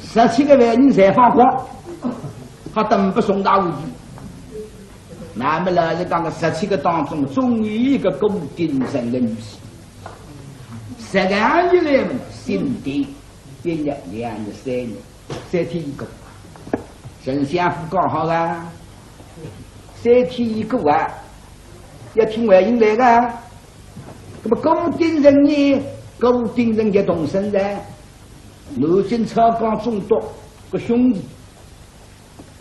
十七个犯人侪放光，还等勿送大无忌。那么老实讲，搿十七个当中，总有一个顾鼎臣的女婿。 实梗一来嘛，新的，一日、两日、三日，三天一个。丞相府讲好啊，三天一个啊，要听回音来个。那么顾鼎臣呢？顾鼎臣也动身哉，南京操江总督个兄弟，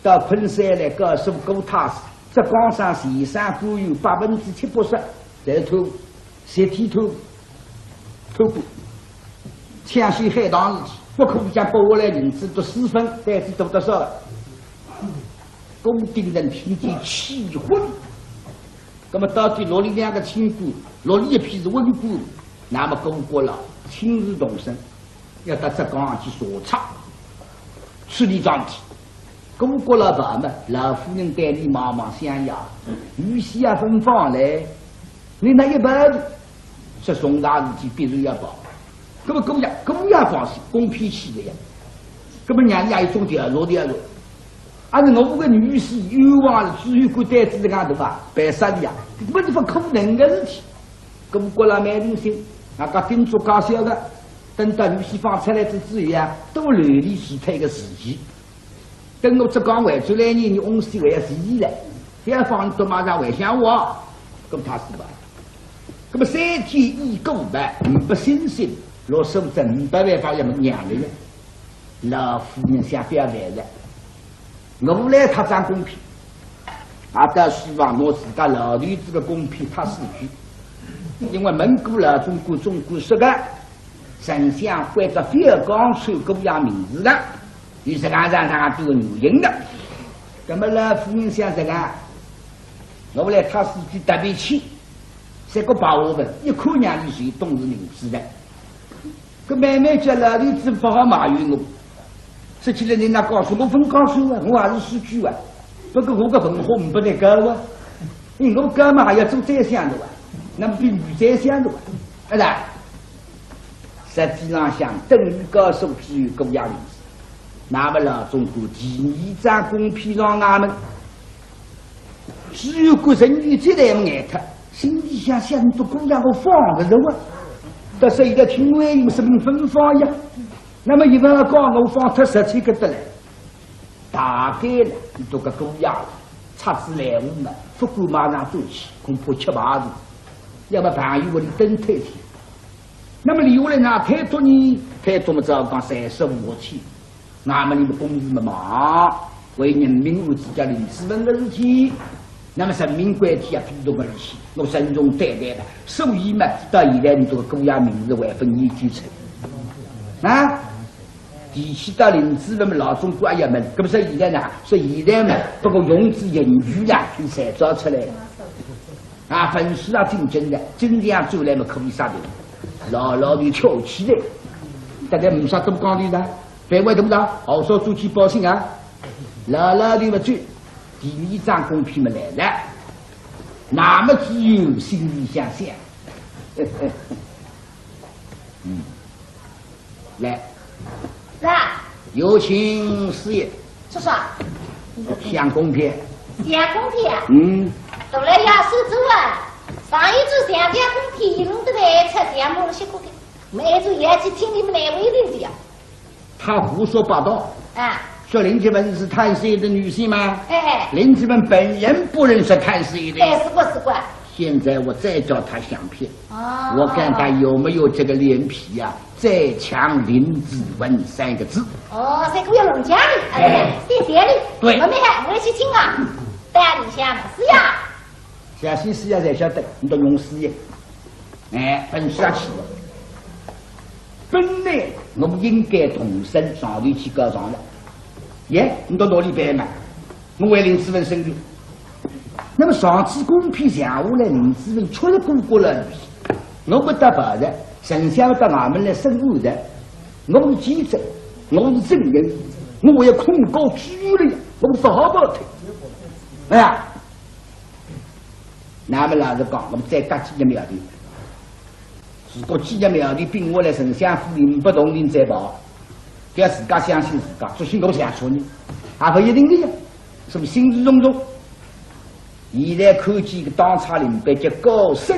到昆山来告诉顾太师，浙江省全省官员百分之七八十侪贪污，集体贪污，贪污，抢修海塘事体，不可以讲拨下来银子都私分，到底多得少了。顾鼎臣听见气昏。 那么到底落里两个清官，落里一批是文官，那么顾阁老亲自动身，要到浙江去查察，处理桩事体。顾阁老跑嘛，老夫人对俚望望相爷，女婿也朆放嘞，你哪一办？说重大事体必须要跑。那么顾爷，顾爷放心，公批去的呀。那么让伲也有种调查调查。 啊，是我个女婿冤枉了，知县官对仔搿个对伐？办啥的呀？搿本是勿可能的事体。顾阁老蛮定心，啊，搿叮嘱介绍个，等到女婿放出来之后啊，多留意事体个时机。等我浙江回转来呢，伲翁婿还要死了，勿要放到马上回乡哇，搿么太师吧。搿么三天已过吧，呒不音信，老实讲呒不办法要么让了呀。 老夫人想勿要来了，我来搿张公批，啊，到书房拿自家老头子个公批搿四句，因为问过老总管，总管说个，丞相关照勿要讲出顾爷名字个，有实梗实梗个原因个。那么老夫人想实梗，我来搿四句特别气，三个白话文，一看让俚就懂是名字的。 搿慢慢叫老头子勿好埋怨我。说起来，人家告诉我，勿告诉我，我也是书记啊。不过我个文化呒不得教啊，因为我教嘛还要做宰相的哇，那么比女宰相的哇，是吧？实际上想等于告诉知县顾爷名字，那么老总管第二张公批上衙门。 知县官人一急得么呆脱，心里想想，倷笃顾爷我放勿落啊。但是现在听回音说明勿放呀，那么伊勿讲我放脱十七个得来。大概呢，倷笃个顾爷了，插仔来无嘛，勿敢马上转去，恐怕吃坏事。要么朋友屋里等脱歇。那么留下来呢，推脱呢，推脱么只好讲暂时无去。 那么倷笃公事么忙，为人命案子叫林子文个事体，那么人命关天啊，非同个事体，我慎重对待吧。所以嘛，到现在倷笃个顾爷名字还勿研究出来。啊，提起到林子文嘛，老总管也问，搿么说现在呢？说现在嘛，不过用仔刑具啦，伊侪找出来了。 啊，文书啊，进京的，真正要转来么可以杀头，牢牢地跳起来，大家呒啥多讲头的，别外头的，好说出去报信啊，牢牢地么转，第二张公批么来了，那么知县心里想想，嗯。 来。是啊。有请师爷。说啥？相公批。相公批啊？嗯。都来要收走啊！上一次相相公批弄得来，才相公了些个，没做也去听你们哪位人的呀？他胡说八道。啊。说林子文是太师爷的女婿吗？哎。林子文本人不认识太师爷的。哎，是个，是个。现在我再叫他相批。 哦。我看他有没有这个脸皮呀，再讲林子文三个字。哦，这个要弄僵的，哎，哎，谢谢你。对。我们还，我去请啊。带你下嘛，是呀。小西施呀，才晓得，倷笃弄死呀。哎，本事啊，去了。本来我们应该动身上头去告状了。耶，倷笃哪里办嘛？ 我为林子文伸冤。那么上次公批上下来，林子文出了顾阁老，我不得报的，丞相到衙门来审案的，我是记者，我是证人，我要控告拘留，我是好不好听？哎呀，那么老实讲，我们再搭几个苗头，如果几个苗头并下来，丞相府里不同情再跑，要自家相信自家，作兴我想错呢，也不一定的呀，是不是？心事重重。现在看见一个当差领班叫高升，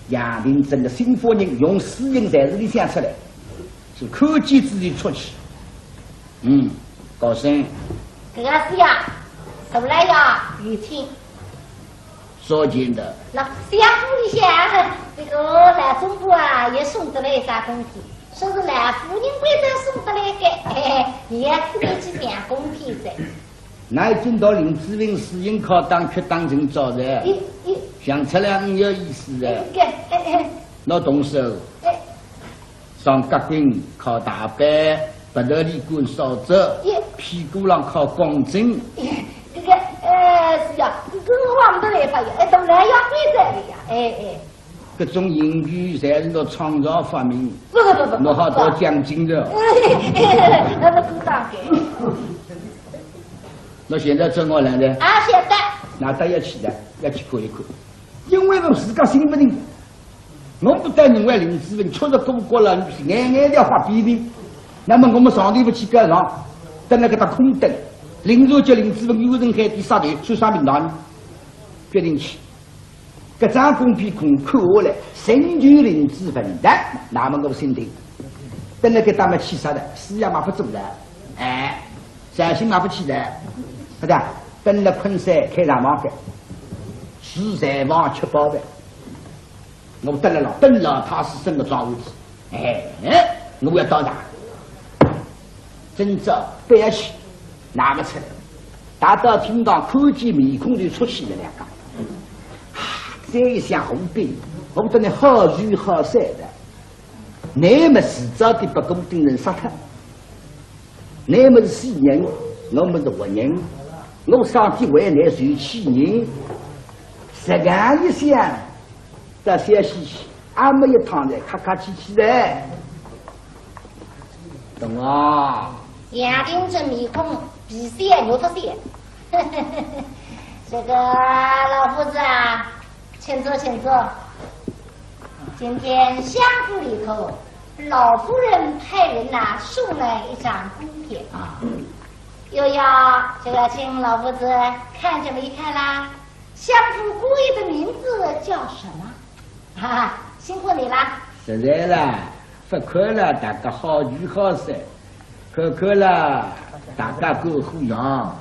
杨廷珍的新夫人用私印在这里想出来，是看见之后出去。嗯，高升。搿个是呀，什么来呀？有请。少见的。那相府里向，这个老总管啊，也送得来一只公批，说是老夫人为咱送得来的，嘿嘿，也是一只两公批噻。 那一进到林子文私印考档，却当成早的，咦，咦。想出来很有意思的。哎，哎，哎。那动手，哎。上夹棍考大板，鼻头里管扫帚，咦。屁股上考钢针。咦，这个，呃，是呀，这个我没得办法呀，哎，都来要规则的呀，哎，哎。 搿种刑具侪是侬创造发明，不，不，不，不，侬好得奖金的。那是鼓掌给。侬现在怎么来的？啊，现在。那大家要去的，要去看一看，因为我自家心不定。我不但认为林子文确实过过了，眼眼要发脾气。那么我们上头不去告状，等那个他空等，林子文叫林子文有人海底杀头，算啥名堂呢？决定去。 搿张公批空看下来，寻究林子文的，那么我心定。等了搿搭么气煞了，事也嘛不做了。哎，绍兴嘛不去了，是吧？等了昆山开大房间，住柴房吃包饭。我等了了，等了他是生个庄户子。 哎，我要到达。今朝不要去，拿勿出来。大到厅堂看见面孔就出气了两个。啊，这一想红兵，我等你好聚好散的。你们迟早得把我等人杀脱。你们是死人，我们是活人，我上天为你受气人。实梗一想， 到小西去，阿没一趟来客客气气的。懂啊？杨廷珍面孔皮笑肉脱笑。这个老夫子啊，请坐，请坐。今天相府里头，老夫人派人呐，送来一张公帖，啊。又要，就要请老夫子看这么一看啦。 相府姑爷的名字叫什么？哈哈，辛苦你啦。实在啦，勿看了，大家好聚好散；看看了，大家赶火样。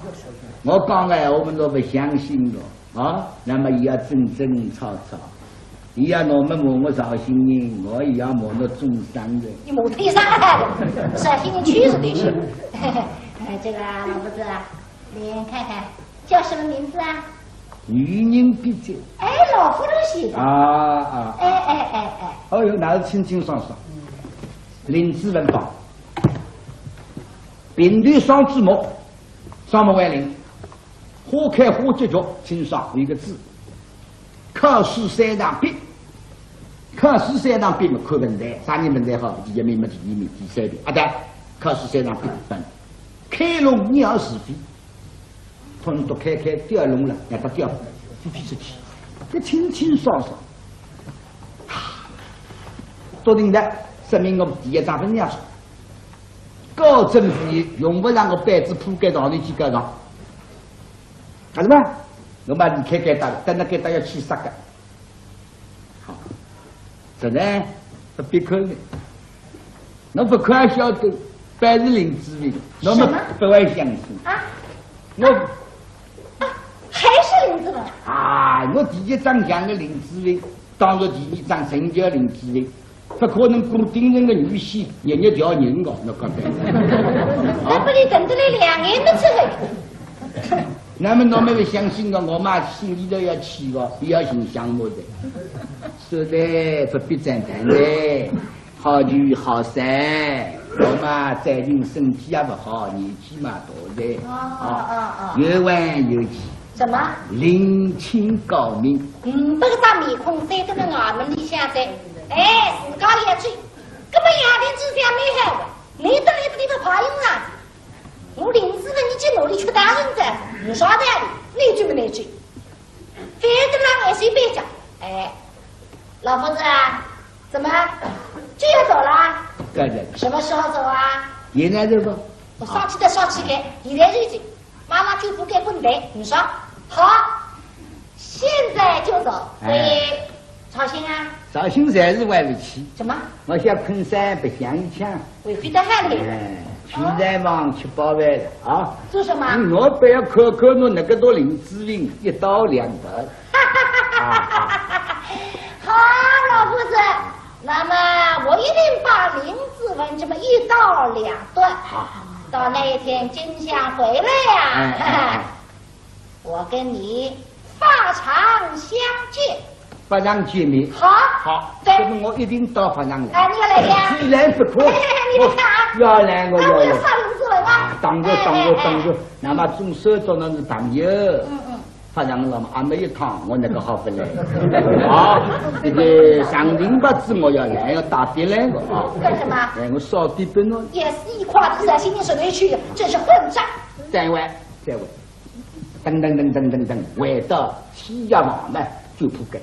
我讲个闲话，侬勿相信个啊？那么伊要争争吵吵，伊要侬么骂我绍兴人，我也要骂侬众生人。你骂天上来了，绍兴人去是得去。这个老夫子啊， 您看看，叫什么名字啊？女人笔迹。哎，老夫人写的。啊，啊。哎，哎，哎，哎。哦哟，那是清清爽爽。林子文吧。平头双子木，双木为林，花开花结局，清爽，有一个字。 考试三场笔，考试三场笔嘛，看文才，啥人文才好，第一名嘛，第二名，第三名，啊对，考试三场笔，嗯，开弄鸟是非，统统开开调弄了，让他调，飞飞出去，这清清爽爽。啊，笃定的，说明我第一桩文章，高枕无忧，用不着我板子铺盖上头去告状。 还是吧？我嘛离开该搭，等到该搭要去杀个。好，这呢，不必看了。侬勿看也晓得，板是林子文，侬么什么？不会相信。啊？我啊，啊，还是林子文？啊，我第一张像个林子文，当然第二张真叫林子文。 不可能顾鼎臣个女婿日日调人个，侬讲对。那不得等得来两年的这个。那么侬么勿相信个，我嘛心里头要气个，也要寻相骂的。说的不必再谈的，好聚好散，我嘛最近身体也勿好，年纪嘛大了。哦，啊，哦，哦。有问有题。什么？另请高明。嗯，搿个张面孔，再等到衙门里向再哎，自家也去，搿么杨林子想蛮好个，你到里头里头跑用场子，我林子文你去努力去打人哉，有啥道理？你去么你去，反正让我随便讲。哎，老夫子啊，怎么就要走了？对对，什么时候走啊？现在走吧。我上去再上去个，现在就走。 马上就不给滚蛋，你说好，现在就走，所以哎，绍兴啊？绍兴暂时回不去。怎么？我想昆山白相一圈。回去到海里？哎，去南方吃饱饭了啊。做什么？嗯，我不要看看侬那个多林子文一刀两断。好，老夫子，那么我一定把林子文这么一刀两断。好。 到那一天金相回来呀，哎，哎，哎。我跟你法场相见。法场见面。好。好，对。那么我一定到法场来。哎，你要来呀？自然不可。哎，你看啊。我要来，我要来。哎，我要杀林子文啊。啊，当然，当然，哎，哎，哎。当然。那么总算做了是朋友。嗯，嗯。 法场浪嘛，阿没一趟，我那个好不来。啊，这个上庭八字我要来，要打点来个啊。干什么？哎，我少点本哦。也是一块子在心里说来去，真是混账。再会，再会。噔噔噔噔噔噔，回到西厢房呢，就铺盖。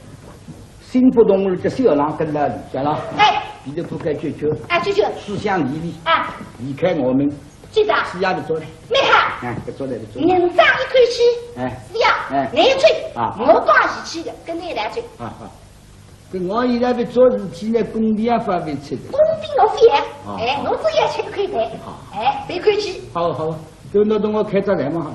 新不动了，这小郎跟了，小郎，哎。你的铺盖就就，哎，就就。思想离离，哎。离开我们。 这个啊，是呀，你坐来。没哈。哎，你坐来，你坐来。人长一口气，哎，是呀，哎，难吹，啊，我讲义气的，跟你来吹。啊，啊。跟我现在不做事体呢，工地也发不出的。工地我发，啊，哎，啊，我只要吃一口饭，啊，哎，别客气。好，好，就那等我开只来嘛，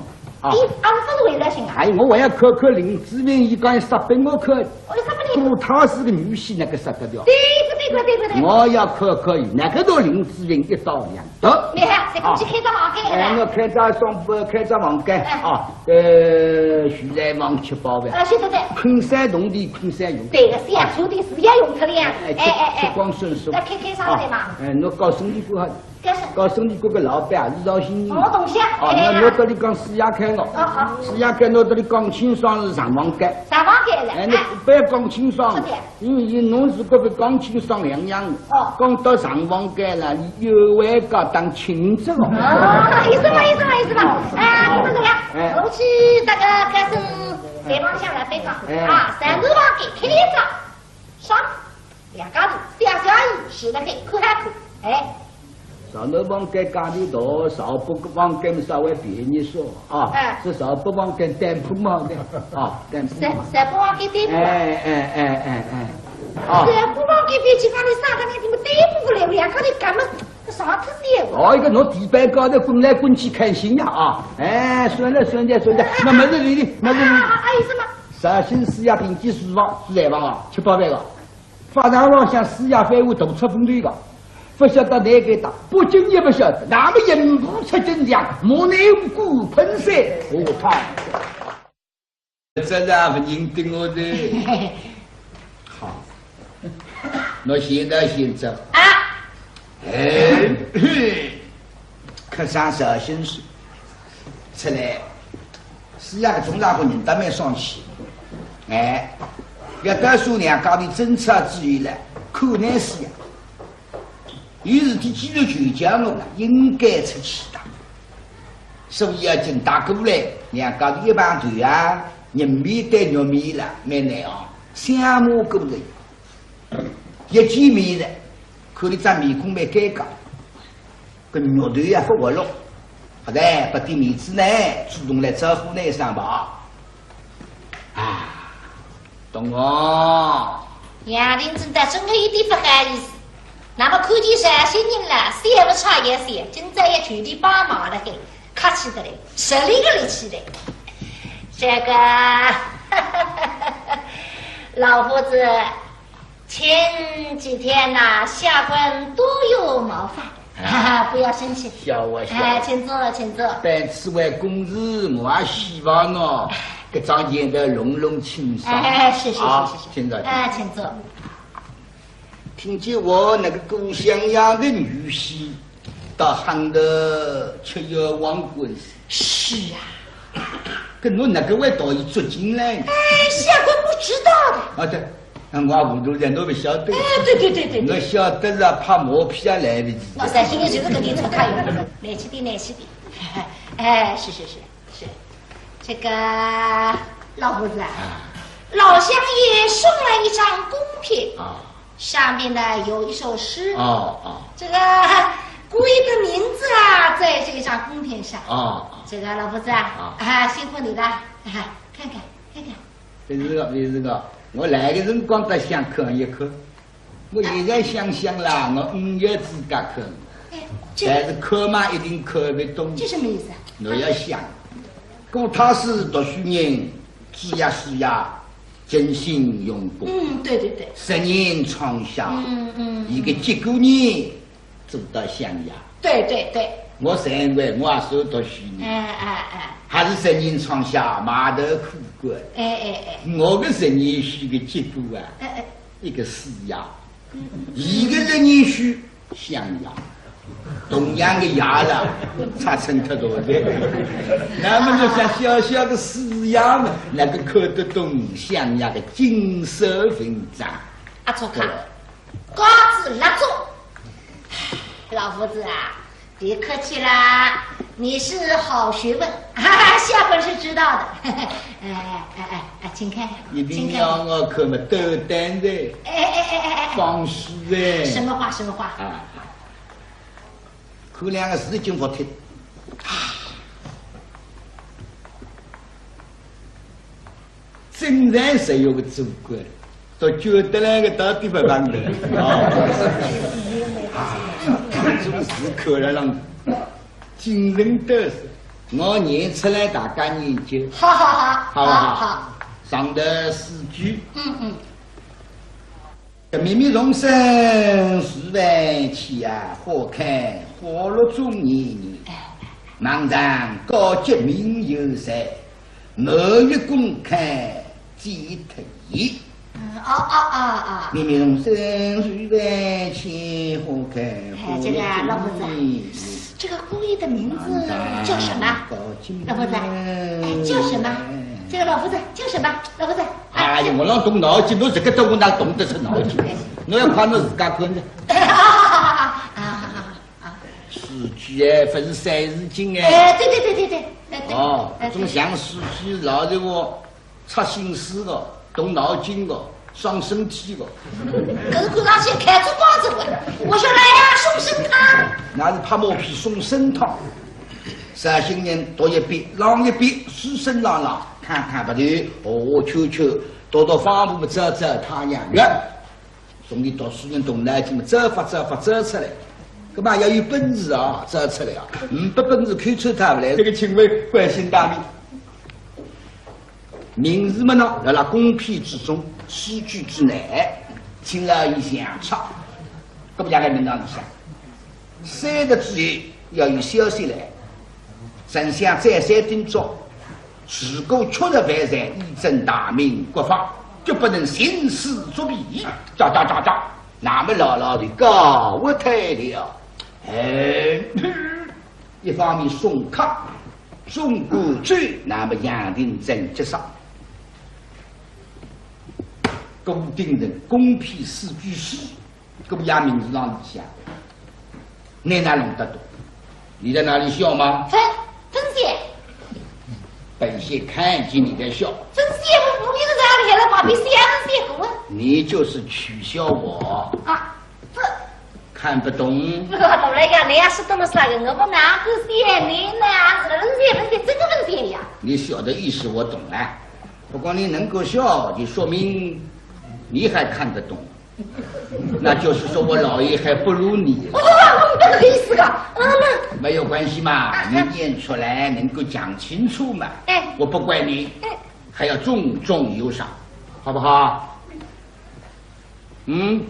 好。啊。你阿是不是为了心啊？哎，我还要看看林子文，伊讲杀本我看。我就杀本你。顾太师的女婿那个杀得掉。对不对？对不对？对不对？我要看看伊，那个到林子文一刀两 得。你看，这个去开只房间了。哎，我开只双，开只房间，哎，啊，呃，住宅房吃饱饭。啊，是的，对。昆山铜钿昆山用。对个，是呀，住的是要用出的呀。哎，哎，哎，哎。吃光顺手。那开，开啥的嘛？啊，哎，我告诉你个哈，干什么？告诉你个个老板啊，是绍兴人。哦，东西啊。啊，哎呀。那我这里讲四爷开了。哦，哦。四爷开，我这里讲清爽是上房间。上房间了，哎，你，哎，不要讲清爽。是的。 因为侬是搿个讲清爽两样，哦，讲到上房间了，你又会搞当亲戚哦。哦，意思嘛，意思嘛，意思嘛。哎，你们怎么样？哎。我去那个该是对方向来对方，哎，啊，三个房间开一张，上，两家头，小小一，是那个，看还看，哎。 上头房间价钿大，上铺房间稍微便宜些啊。哎。是上铺房间店铺嘛的啊，店铺嘛。上，上铺房间店铺啊。哎，哎，哎，哎，哎。啊。上铺房间比起讲你上个那地方店铺不来，两个人干嘛？上铺店铺。哦，一个侬地板高头滚来滚去开心呀啊！哎，算了，算了，算了，那没事，你，没事，你。啊，啊，啊，意思嘛。绍兴四爷顶级书房，住宅房啊，吃饱饭个。 法场浪向四爷翻我头出风头个，勿晓得哪个打，不经也勿晓得，那么人步出京墙，莫奈何过喷水，我看。这是勿认得我的。好，那现在现在。啊。哎，嘿。 客商绍兴书出来，四爷搿种家伙人倒蛮爽气。哎，要到时候两家头争吵之后了，可能是呀。有事体既然求叫我了，应该出去的。所以要紧打过来，两家头一碰头啊，人面对肉面了，蛮难哦，相骂过来。 一见面了，看伊张面孔蛮尴尬，搿肉头也勿活络，好歹拨点面子呢，主动来招呼呢一声吧。啊，东翁。杨林真的真的一点勿好意思，那么看见绍兴人了，笑勿出也笑，今朝也求你帮忙了嘿，客气得嘞，十里个力气嘞。这个，老夫子， 前几天呐，下官多有冒犯，啊，哈哈，不要生气。笑话，笑话。哎，请坐，请坐。办此位公事，我也希望喏，搿桩案头弄弄清爽。哎，是，是，是，啊，是，是。请坐，请坐。哎，请坐。听见我那个顾襄阳的女婿 到杭州吃冤枉官司。是啊。搿侬哪个会到伊捉进来呢？哎，下官不知道的。啊，对，那我糊涂了，侬勿晓得。哎，对对对对对。侬晓得了，拍马屁也来勿及。我相信你就是搿点出口。来气点，来气点。哎，是是是是，这个老夫子啊，啊。老相爷送来一张公片，啊。上面呢有一首诗，哦，哦。这个姑爷的名字啊，在这张公片上。哦，哦。这个老夫子啊，啊。啊，辛苦你了，啊，看看看看。 勿是个，勿是个，我来个辰光倒想看一看，我现在想想啦，我呒没资格看。哎，这但是看嘛，一定看勿懂。这什么意思啊？侬要想，顾太师读书人，子呀书呀，尽心用功，嗯，对对对。十年窗下，嗯嗯，伊个结果呢， 做到相爷。对对对。我三观，我也算读书人，哎哎哎。还是十年窗下，埋头苦干。哎哎哎。我个十年书个结果啊，哎哎。一个师爷，嗯嗯。一个十年书相爷，同样个爷了，差成太多了。那么就像小小个师爷嘛，哪个看得懂相爷个锦绣文章？阿错看。 告辞，蜡烛。老夫子啊，别客气啦，你是好学问，哈哈，下官是知道的。哎哎哎哎，请看，一定要我看么斗胆的，哎哎哎哎哎哎，放肆的。什么话什么话？啊，看两个字已经服帖。 真正是有个主管，都觉得那个到底不办的。啊，这个是可能让精神得失，我念出来大家研究，好好好，好不好？好好。上头四句，嗯嗯。 冥冥重生是万千啊，花开花落终年年。茫然高洁名有谁？满月宫开几特异。嗯，哦哦哦哦。冥冥重生是万千，花开花落终年年。哎，这个老夫子，这个姑爷的名字叫什么？老夫子，哎，叫什么？这个老夫子叫什么？老夫子，哎，哎呀，我老动脑筋，侬这个都我哪动得出脑筋？侬要看侬自家看着。啊，啊，啊，啊，啊。四句哎，勿是三字经哎。哎，对对对对对，哎对。哦，哎，对。搿种像四句老实话， 出心思个，动脑筋个，伤身体个。搿是看上去开出光子个，我说来呀，送参汤。那是拍马屁送参汤。绍兴人读一遍，朗一遍，书声朗朗，看看勿对，哦，秋秋，读读方步，照照太阳月。 从前读书人动脑筋嘛，走法走法走出来，搿嘛要有本事啊，走出来啊，呒不本事，口出他勿来。这个请问贵姓大名？名字嘛呢，辣辣公片之中，诗句之内，请了一想出，搿么要来名堂里向。三日之后要有消息来，丞相再三叮嘱， 如果确实犯罪，以正大明国法，决不能徇私作弊。喳喳喳喳，那么老老的告退了。哎，一方面送客，送过去，那么杨廷正接上。顾鼎臣公片四句诗， 搿么也名字浪里向，你哪弄得懂？你在哪里笑吗？分，分析。本县看见你在笑。分析，我不比这个厉害了，把比谁还能写过啊？你就是取笑我。啊，这。看不懂。我懂了呀，你要是懂了啥个，我不拿个写，你那是分析，分析，这个分析呀。你笑的意思我懂了，不过你能够笑，就说明你还看得懂。 那就是说我老爷还不如你。哦，我搿个意思个，啊，那没有关系嘛，啊，你念出来能够讲清楚嘛。哎。我不怪你，哎。还要重重有赏，好不好？嗯？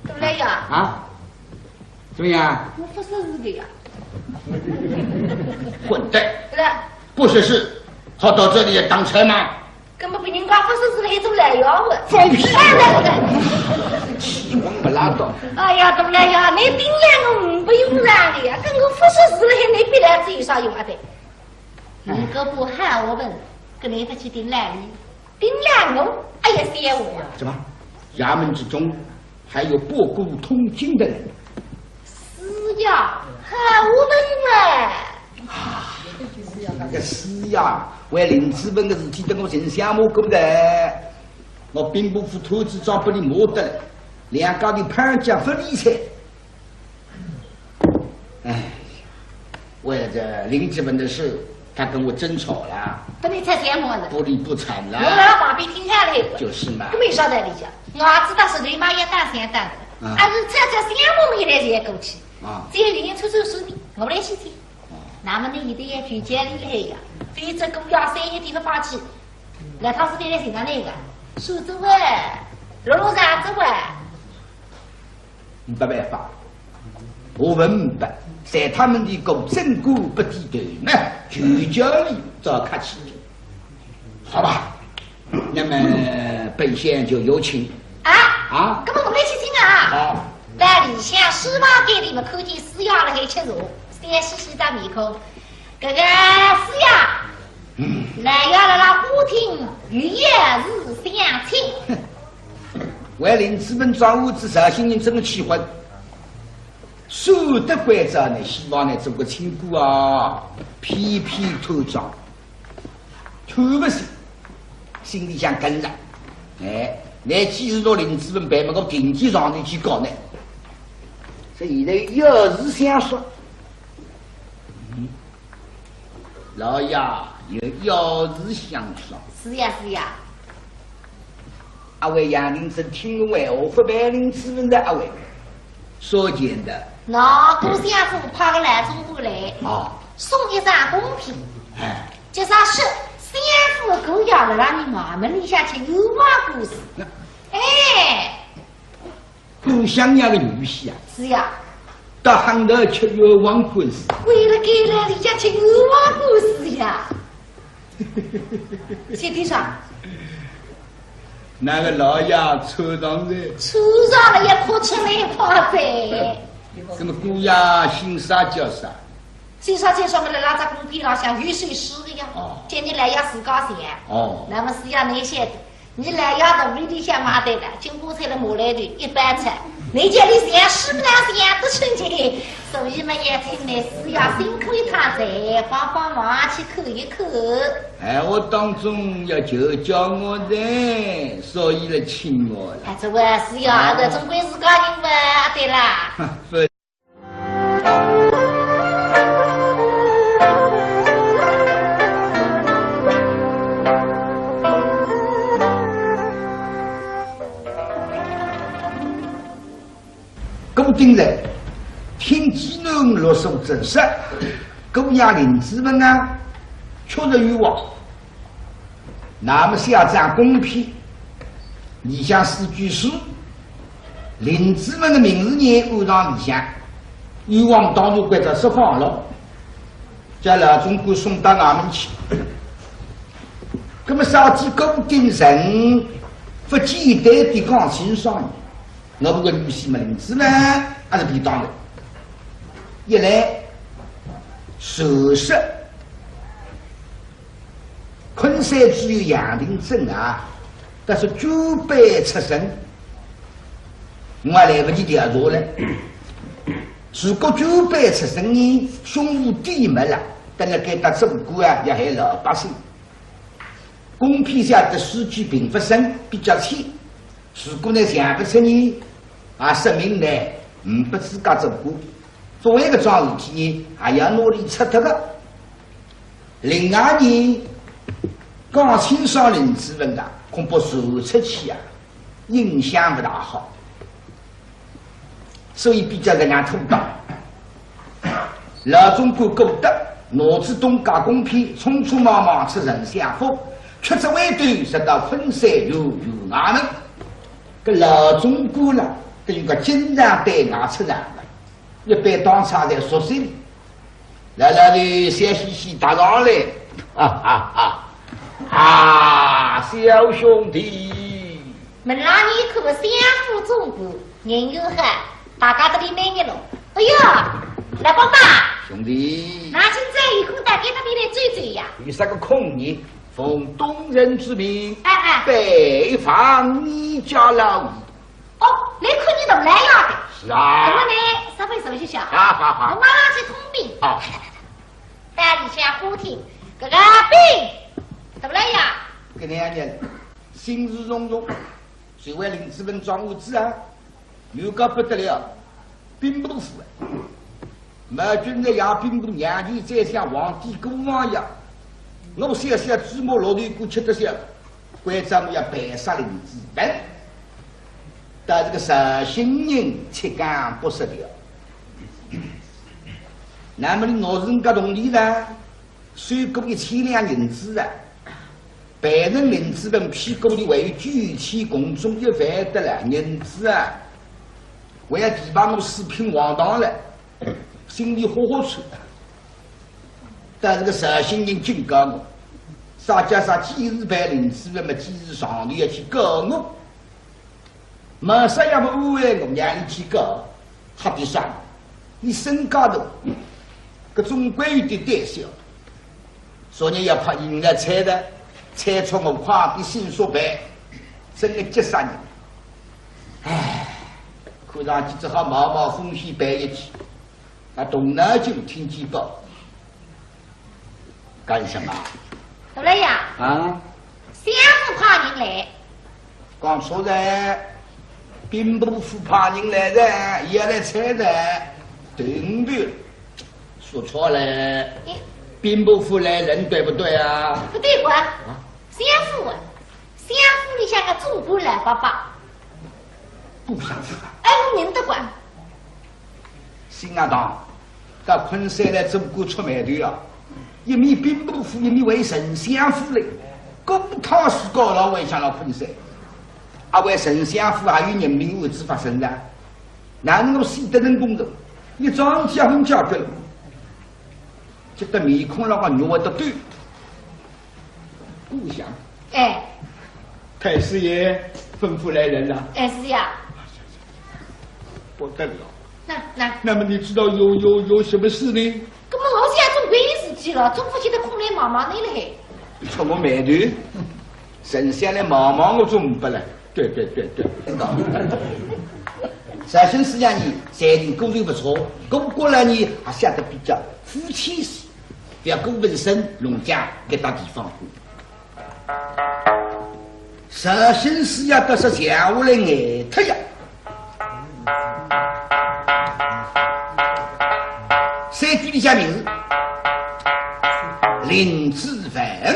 大老爷。啊？怎么样？我勿识字个呀。混蛋！来。不识字，好到这里来当差吗？ 根本比人家勿识字个还做来要问。放屁！哎，对对对。气功勿拉倒。哎呀，大老爷，你顶来我呒不用场个呀，跟我勿识字了，还你逼来子有啥用啊？对。你搿不喊我问，跟你勿去顶来哩。丁郎哦，哎呀，小王。怎么？衙门之中还有不顾通情的人？是呀，好文啊。啊，这个是呀，为林子文的事体，等我真想我过得，我兵部府头子长不你摸得了，两家头攀脚不理睬。 哎，为了这林子文的事，他跟我争吵了，不理睬小王了。不理不睬了。我辣旁边听下来，就是嘛。搿没啥道理讲，我知道是你妈也打算打的，啊。还是这这小王没来才过去，啊。只有有人出出声音，我来去听。啊。那么呢，你的也举荐厉害呀，非这个要三个地方放弃，那他是得来寻着那个，苏州哎，罗罗山州哎。 没办法，我问明白，在他们的个正骨不低头呢，就叫你找客气。好吧，那么本县就有请。啊？啊？搿么我们一起听啊。好。在里向书房间里面看见师爷辣海吃茶，笑嘻嘻的面孔。搿个师爷，嗯。来呀，来啦，花厅有要事相请。 为林子文找我子绍兴人真个气坏，舍得关照呢，希望呢做个亲姑啊，偏偏拖账，拖不行，心里向跟着。哎，那既然拿林子文办么个定期上头去搞呢，所以呢，有事相说。嗯。 老爷有要事相商。是呀，是呀。阿会杨林珍听我闲话，勿办林子文的阿会，少见的。那顾相府派个老总管来，哦。送一张公批。哎。就说是相府姑爷辣辣你衙门里向吃冤枉官司。那哎。 顾相爷的女婿啊，是呀。到杭州吃冤枉官司。为了该来里家吃冤枉官司呀。谢先生。那个老爷抽上来。抽上来也哭出来快哉。那么姑爷姓啥叫啥？ 先生，先生，我辣辣只公批浪向有首诗的呀，哦。叫你来要自家写。哦。那么是要你写的，你来要的里向买对了，经过菜了马来的一般菜，你叫你写诗不能写得出去，所以嘛，也请你是要辛苦一趟才帮帮忙去看一看。哎，我当中要求教我的，所以来请我了。哎，这位是要的，啊。总归是高兴吧，对啦。不 顾鼎臣，听见侬落手真实，姑娘林子文啊，确实冤枉。 那么写张公批，里向四句诗，林子文的名字呢安上里向，冤枉当然关照释放了，叫老总管送到衙门去。那么啥体顾鼎臣勿简单的讲清爽呢？我们的女婿嘛林子文还是便当的。一来，首饰 昆山知县杨廷珍啊，但是捐班出身，我还来不及调查了。如果捐班出身呢，胸无底没了，等了该搭做官啊，要害老百姓。公批下的诗句并不深，比较浅。如果呢想不出呢，啊，说明呢，嗯，不资格做官。 做一个桩事体呢，还要拿伊拆脱个。另外呢，讲清爽林子文啊，恐怕传出去啊，影响不大好。所以比较搿样妥当。老总管顾德拿仔东家公批，匆匆忙忙出丞相府，吃仔回头，直到昆山县衙门。搿老总管啦，等于讲经常对外出场个。 一般当差侪熟悉哩。来来来，笑嘻嘻搭上来。啊啊啊！啊，小兄弟。门浪一看相府总管，人又好，大家侪蛮热络。哎呀，老伯伯。兄弟。那今朝有空到该搭边来走走呀？有啥个空呢？奉东人之命，哎，哎。拜访你家老爷。哦，来看你大老爷的。是啊。那么呢，稍微坐一下。好，好，好。我马上去通禀。好。到里向花厅，搿个禀，大老爷。搿两日心事重重，就为林子文桩案子啊， 有个不得了，兵部府啊。毛俊才爷兵部娘舅宰相皇帝姑王爷，我小小芝麻绿豆干吃得消，关照我要办杀林子文。但是个绍兴人七讲八十条。那么你拿人家铜钿呢？ 收过一千两银子啊，办成林子文屁股里还有九千，共总一万得了银子啊，还要提拔我四品黄堂了，心里豁豁出。但是个绍兴人警告我，啥叫啥几时办林子文么，几时上头要去告我。 没啥样么安慰我，让你去告，好比啥？你身价大，搿总归有点胆小。昨日要派人来催的，催促我快点迅速办，真个急煞人。唉，看上去只好冒冒风险办一记，那动脑筋听见报。 干什么？大老爷，啊？相府派人来。讲错了，兵部府派人来的，也来催的，对不对？说错了，哎。兵部府来人对不对啊？不对个，啊？相府啊，相府里向个总管老伯伯。顾相府啊？哎，我认得个。 新学堂，到昆山来做官出霉头啊，一面兵部府，一面为丞相府嘞，公堂是告老还乡了昆山，啊，为丞相府还有人命案子发生的，哪能够死得人公道？一桩结婚解决了，这个面孔那个肉会得抖。 顾相。哎。太师爷吩咐来人了。哎，是呀。不得了。那，那。那么你知道有，有，有什么事呢？搿么我想总归有事体了，总勿见得空来望望侬了嘿。触我霉头，丞相来望望我总勿来。对，对，对，对。绍兴师爷呢，才情果然不错，顾阁老呢，还写得比较肤浅些。 覅顾文生弄僵搿搭地方官。绍兴师爷倒是闲话来呆脱呀。三句里向名字，林子文，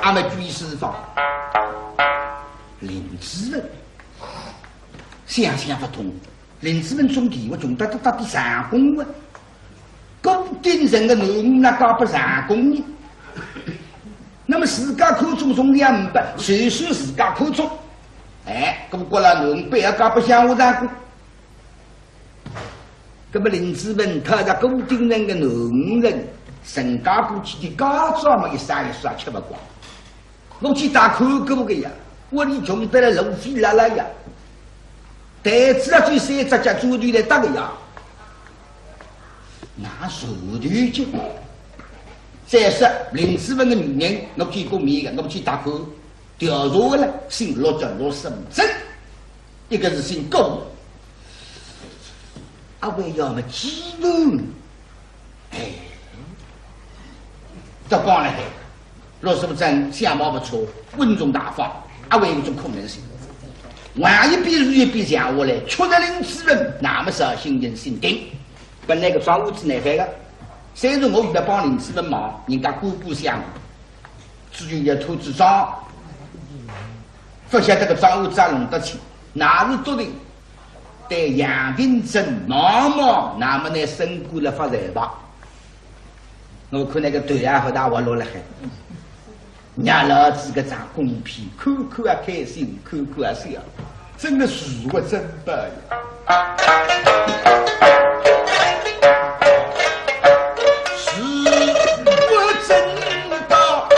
阿末举四方，林子文，想想勿通。 林子文总归穷得搭搭搭个相公啊，顾鼎臣个囡儿哪嫁拨相公呢？那么自家看中总归勿，就算自家看中，哎，搿么国老囡儿必要嫁拨乡下相公。搿么林子文讨着顾鼎臣个囡儿，成家过去个家产么一生一世也吃勿光。 我去打看过个呀，屋里穷得来路费拉拉呀，台子啊，最三只脚砖头来搭个呀，哪受得起？再说林子文个女人，我见过面个，我去打看，调查个了，姓陆叫陆胜珍，一个是姓顾，阿会要么基本 哎，这讲了嘿，陆胜珍相貌不错，稳重大方，阿会有种可能性。万一比如一比像下来，确实林子文，那么绍兴人心定。本来搿桩案子难翻个，虽然我现在帮林子文忙，人家官官相护，至于要拖仔账，勿晓得搿桩案子弄得清，哪是笃定？ 对杨廷珍望望，那么呢，升官了发财吧。我看那个头啊，好大活络了海，让老子搿张公片看看啊开心，看看啊笑，真的是我珍宝呀。是我珍宝。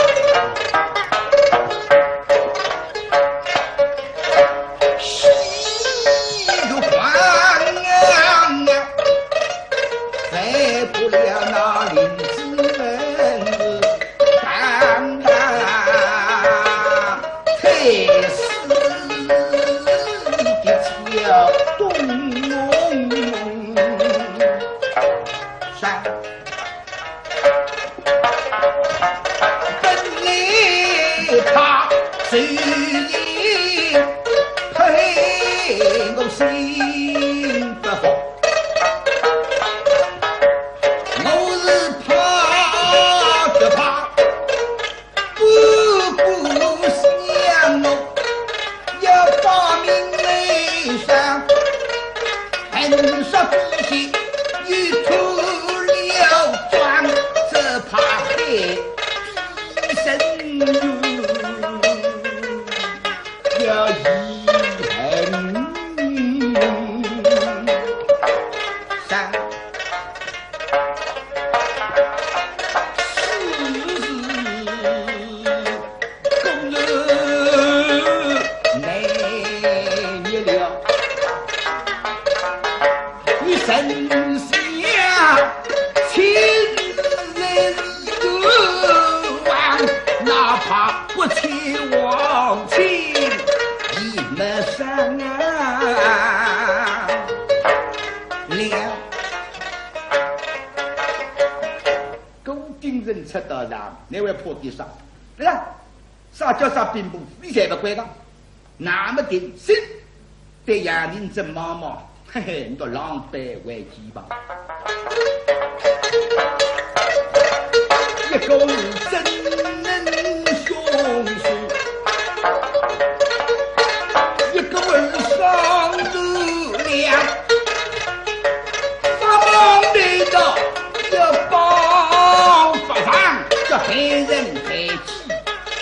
武丁人出到场，侬还怕点啥？对吧？啥叫啥兵部，侬侪勿管个。那么定心，对杨廷珍望望，嘿嘿，侬倒狼狈为奸吧。一个是真能凶手，一个是双头梁。 发梦得到一包法场，叫害人害己，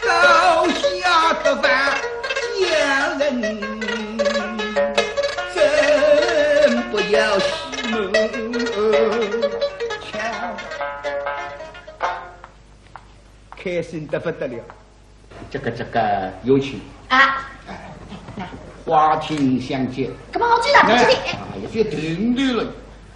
高下的犯奸人，真不要戏弄。开心得不得了。 这个，这个，有请。啊。哎，来。花厅相见。搿么我知道，哎，不是的。啊，有些停顿了，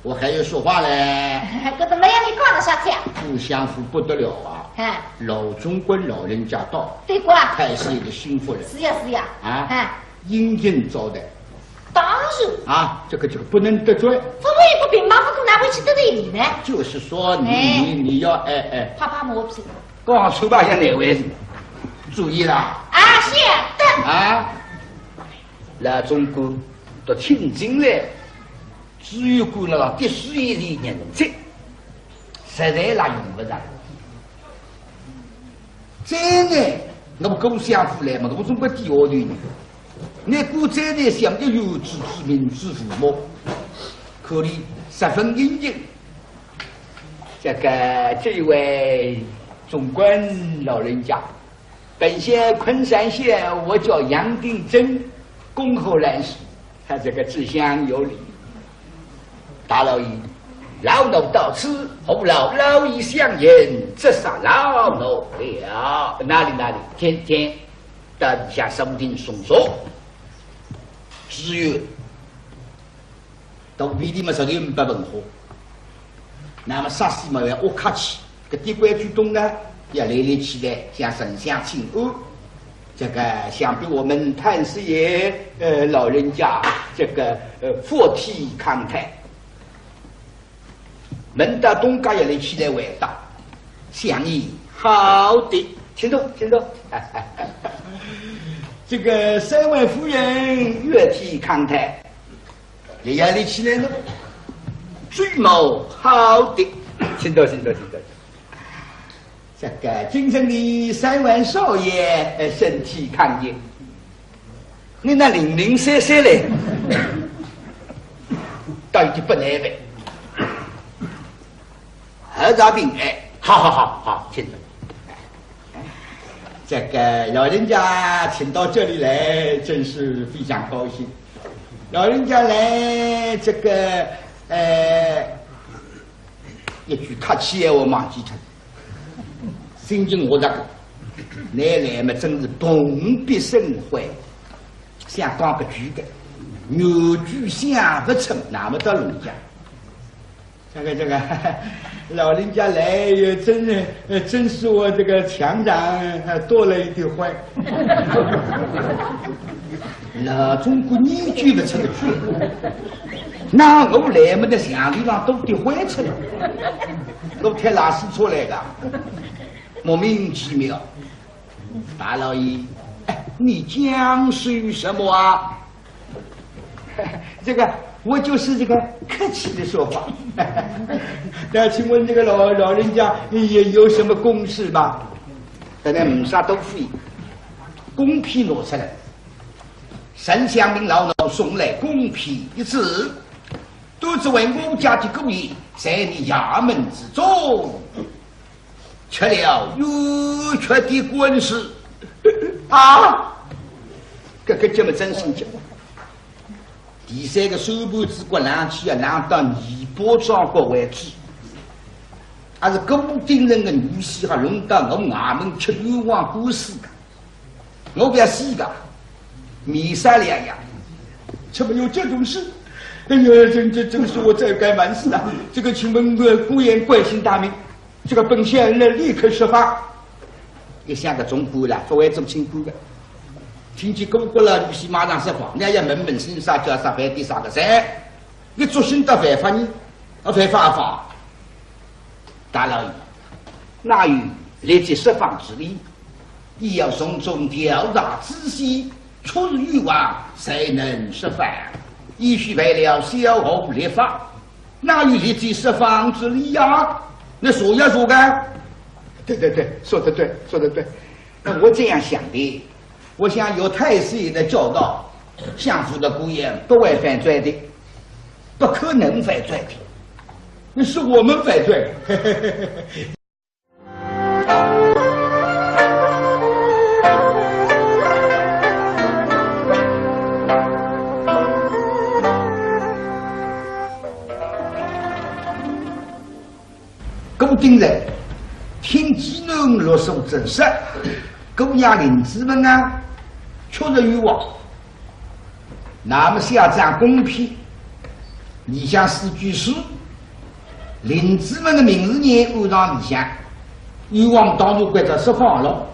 我还要说话嘞。搿都没有你讲的啥体啊？顾相府不得了啊。哎。老总管老人家到，对过啊。太师爷的心腹人。是呀，是呀。啊。哎。殷勤招待。 当然。啊，这个，这个不能得罪。怎么也不平白无故拿回去得罪你呢？就是说你，哎。你，你要，哎，哎。拍拍马屁。讲出吧，也难为情。注意啦。啊，晓得。啊，老总管都请进来，只有管了滴水一滴人情，实在啦用不着。 再呢，那么顾相府来嘛，我总归第二头呢。那顾再呢，想要有子之名之父母，可以十分殷勤。这个，这位总管老人家，本县昆山县，我叫杨廷珍，恭候来迟。 他这个知县有礼。大老爷，老奴到此，何劳老爷相迎，折煞老奴了。哪里哪里，请，请，到里向上厅上坐。只有肚皮里嘛，实在没文化。 那么啥事嘛要客气，搿点规矩懂呢，要立立起来，向丞相请安。这个，想必我们太师爷，呃，老人家，这个，呃，福体康泰。门到东家要立起来回答，相爷好的，请坐，请坐。这个三位夫人月体康泰。 也要立起来了。最貌好的，请坐，请坐，请坐。这个京城的三位少爷，呃，身体康健。你那零零散散嘞，倒有点不耐烦。 喝茶平安。好，好，好，好，请坐。这个老人家请到这里来，真是非常高兴。老人家来，这个，呃，一句客气闲话忘记脱，心情我这个，来来嘛，真是蓬荜生辉，想讲个句的，原句想不出，那么到人家。 这个，这个，老人家来也真是，呃，真是我这个墙上，呃，多了一点灰。老总管你举不出个去，那我来么的墙头上都点灰出来，我太拉屎出来的，莫名其妙。大老爷，哎，你讲些什么啊？ 这个，我就是这个客气的说话。那请问这个老，老人家也有什么公事吗？大老爷，没啥东西，公批拿出来。丞相命老奴送来公批一纸，都只为我家的姑爷在你衙门之中 吃了冤屈的官司。啊，搿个节目真心急。第三个手板子骨冷起啊，冷到尾巴桩骨为止。还是顾鼎臣的女婿还弄到我衙门吃冤枉官司个。 我不要死个，面善两样，怎么有这种事？哎呀，这，这，这个是我罪该万死啊！这个，请问，呃，顾爷贵姓大名？这个本县来立刻释放。一想个总管了，不会做清官的。听见顾家老女婿马上释放，那要问问姓啥叫啥，犯的啥个罪？你作兴到犯法呢？啊，犯法啊法！大老爷，哪有立即释放之理？你要从中调查仔细，确实冤枉才能释放，也许犯了萧何律法，哪有立即释放之理呀？你说呀，说个。对对对，说得对，说得对。那我这样想的，我想有太师爷的教导，相府的姑爷不会犯罪的，不可能犯罪的，那是我们犯罪。顾鼎臣听见侬落手真实，姑娘林子文啊，确实冤枉。那么写张公批，里向四句诗，林子文的名字呢安上里向，冤枉当然关照释放了。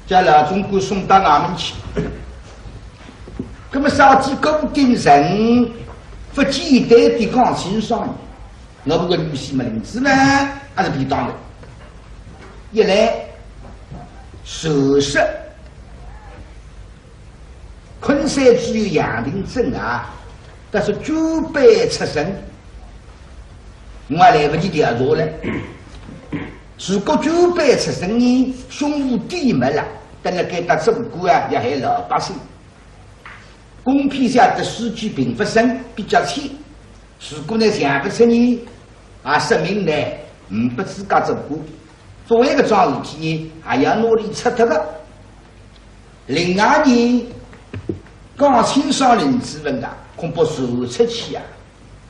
叫老总管送到衙门去。那么啥体顾鼎臣勿简单的讲清爽呢？我们个女婿嘛，林子文还是便当的。一来，事实，昆山只有杨廷珍啊，但是捐班出身，我还来不及调查嘞。 如果捐班出身呢，胸无底没了，等辣该搭做官啊，要害老百姓。公批写得诗句并不深，比较浅。如果呢想不出呢，啊，说明呢，嗯，不资格做官。作为一个桩事体呢，还要拿伊拆脱个。另外呢，讲清爽林子文啊，恐怕传出去啊，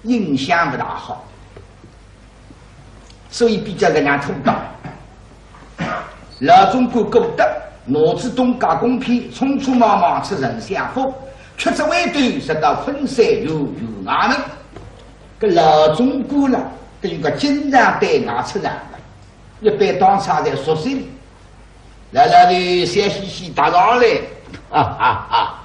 影响不大好。 所以比较搿样妥当。老总管顾德拿仔东家公批，匆匆忙忙出丞相府，却只回头直到昆山县衙门。搿老总管呢，等于讲经常对外出场的，一般当差侪熟悉。 老老头笑嘻嘻踏上来，哈哈哈！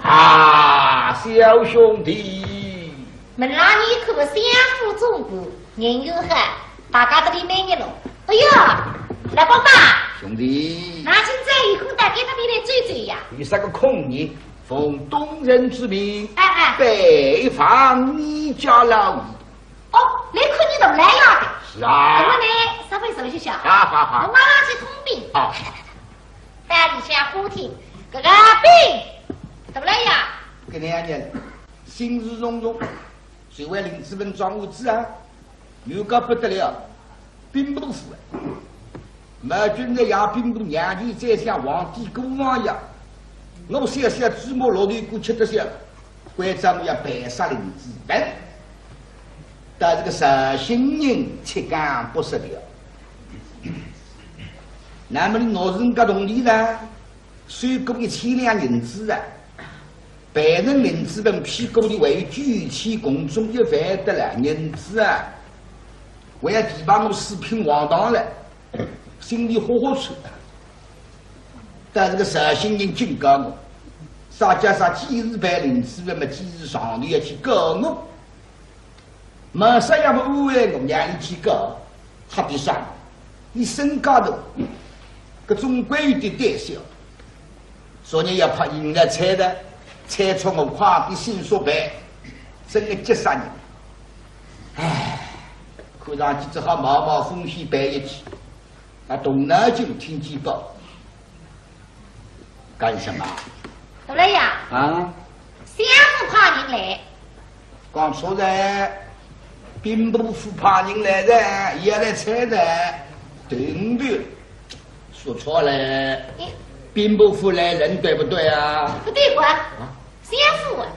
啊，小兄弟。门浪一看相府总管，人又好，大家侪蛮热络。哎呀，老伯伯。兄弟。那今朝有空到该搭边来走走呀？有啥个空呢？奉东人之命，哎，哎。拜访你家老爷。 哦，来看伲大老爷个。是啊。搿么呢，稍微坐一歇。好，好，好。我马上去通禀。好。到里向花厅，搿个禀，大老爷。搿能样子，心事重重，就为林子文桩案子啊，冤家不得了，兵部府啊。 毛俊才爷兵部娘舅再像皇帝姑王爷，我小小芝麻绿豆官吃得消，关照我要办杀林子文。但是个绍兴人七讲八说的哦。那么你拿人家铜钿呢？收过一千两银子啊，办成林子文屁股里还有九千，共总一万得了银子啊，还要提拔我四品黄堂了。 心里豁豁出。但是个绍兴人警告我，啥叫啥几时办林子文么，几时上头要去告我。马上要么安慰我，让伊去告，吓得啥？伊身高头，搿总归有点胆小。 昨日也派人来催的，催促我快点迅速办，真个急煞人。唉，看上去只好冒冒风险办一记。那动脑筋听见报。干什么？大老爷，啊？相府派人来。讲错了，兵部府派人来的，也来催的，对不对？ 说错了，兵部府来人对不对啊？不对个，相府啊，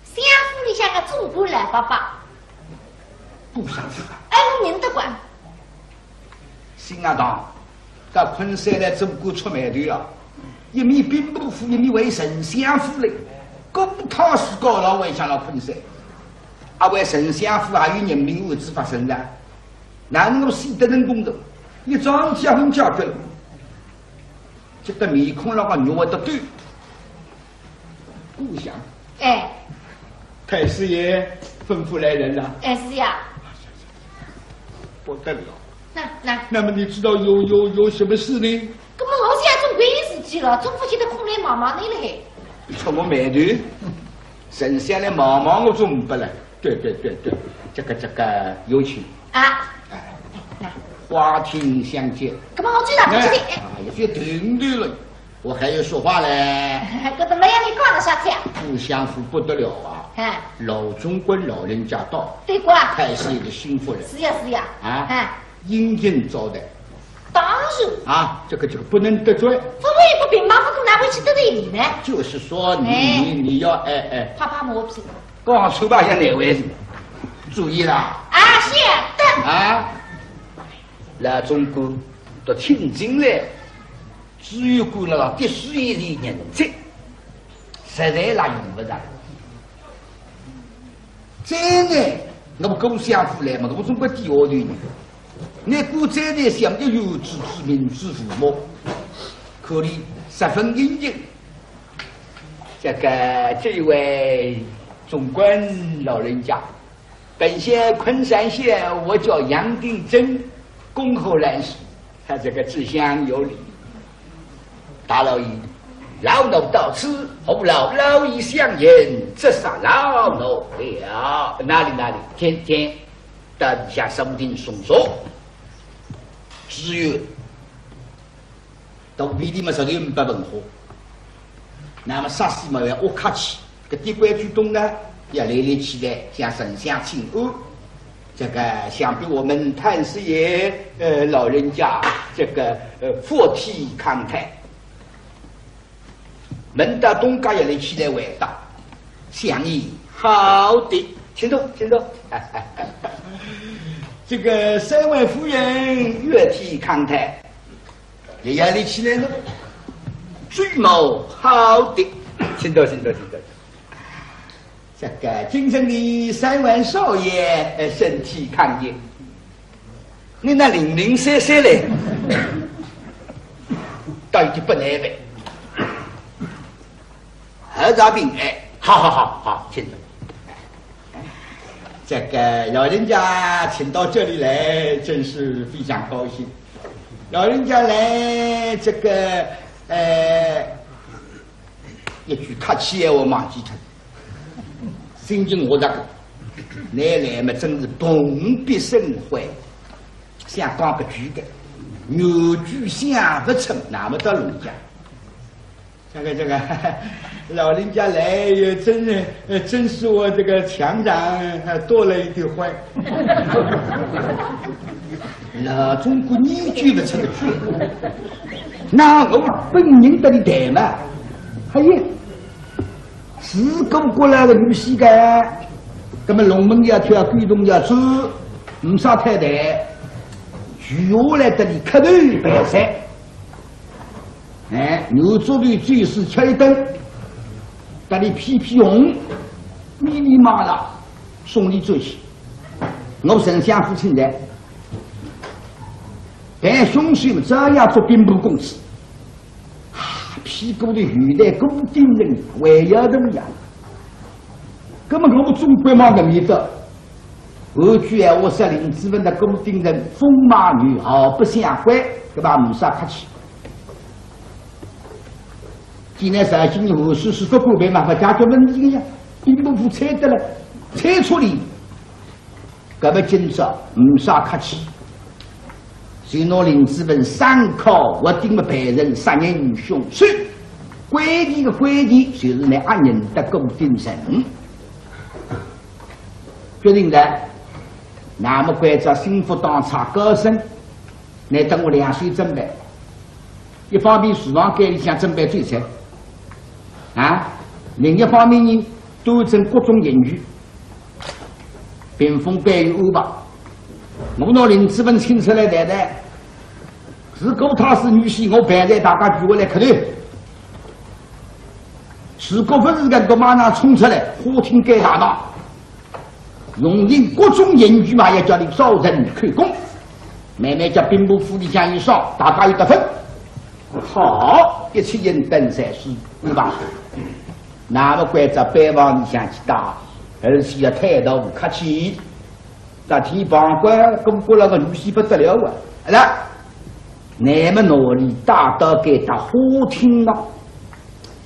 相府里向个总管老伯伯。顾相府啊？哎，我认得个。新学堂，到昆山来做官出霉头啊，一面兵部府，一面还丞相府嘞，顾太师高老还想到昆山，啊，为丞相府还有人命案子发生的。 哪能我死得人工作，一桩结婚解决了，这个面孔那个肉会得抖。顾相，哎，太师爷吩咐来人了。哎，是呀。不得了，那，那么你知道有，有，有什么事呢？搿么我想总归有事体了，总勿见得空来望望侬了嘿。触目霉头，神仙来望望我总勿来。对，对，对，对，这个，这个，有请。啊。哎，那。花厅相见。搿么我知道，我知道。哎，啊，也就停停了。 我还要说话嘞。搿都没让你讲了啥体啊？顾相府不得了啊！哎。老总管老人家到，对过啊。太师爷的心腹人。是呀，是呀。啊，哎。殷勤招待。当然。啊，这个，这个不能得罪。勿会不平嘛，勿可能会去得罪你呢。就是说你，哎。你，你要，哎，哎。拍拍马屁。讲出来也难为情。注意啦。啊，晓得。啊，老总管都听进来。 只有顾老老的书一里人才，实在啦用勿着。再呢，我们顾相府来嘛，我总归低下头呢。那顾再呢，想要有子之名之父母，可以十分殷勤。这个，这位总管老人家， 本县昆山县，我叫杨定珍，恭候来迟，他这个知县有礼。大老爷，老奴到此，何劳老爷相迎，折煞老奴了。哪里哪里，请，请，到里向上厅送坐。只有 肚皮里嘛，实在没文化。那么啥事嘛，要客气，搿点规矩懂呢，要立立起来，向丞相请安。这个，想必我们太师爷，呃，老人家，这个，呃，福体康泰。门到东家要立起来回答，相爷好的，请坐，请坐。这个三位夫人，月体康泰。 也要立起来了。最mau好的，请坐，请坐，请坐。这个京城的三万少爷，呃，身体康健。你那零零散散嘞，倒有点不耐烦。喝茶平安。好，好，好，好，请坐。这个老人家请到这里来，真是非常高兴。 老人家来，这个，呃，一句客气闲话忘记脱，心情我这个，拿来嘛真是蓬荜生辉，想讲搿句个，原句想勿出，那么到人家。 这个，这个，老人家来也真，呃，真是我这个墙上，呃，多了一点灰。老总管你举勿出个去，那我本人搭你谈嘛，哎呀，是顾家老个女婿个，那么龙门要跳，狗洞要钻，没啥太大，就下来搭你磕头拜山。 哎，牛足头最是吃一顿，搭你批批红，咪咪麻啦，送你转去。我丞相府请来，但凶手嘛，照样做兵部公子。啊，屁股的有带顾鼎臣，还要怎么样？那么我总归望搿面搭。 换句闲话说，林子文搭顾鼎臣风马牛毫不相关，搿么没啥客气。既然绍兴人和稀是勿过分嘛，勿解决问题个呀，兵部府拆得了，拆出来，搿么今朝没啥客气。就拿林子文三敲五顶么办成杀人凶手，关键个关键就是拿阿认得顾鼎臣。 决定了，那么关照心腹当差高升，拿等我两手准备，一方面厨房间里向准备酒菜，啊，另一方面呢，端正各种刑具，屏风背后吧，我拿林子文请出来谈谈。 如果他是女婿，我陪着大家聚过来磕头。如果不是个，我马上冲出来，花厅改大堂，用尽各种刑具嘛，要叫你招人口供，慢慢叫兵部府里向一上，大家有得分。好，一切应等在所，对吧？那么关照班房里向去打，而且要态度客气。 那天旁观顾家老个女婿不得了啊，好了，那么拿俚带到该搭花厅了。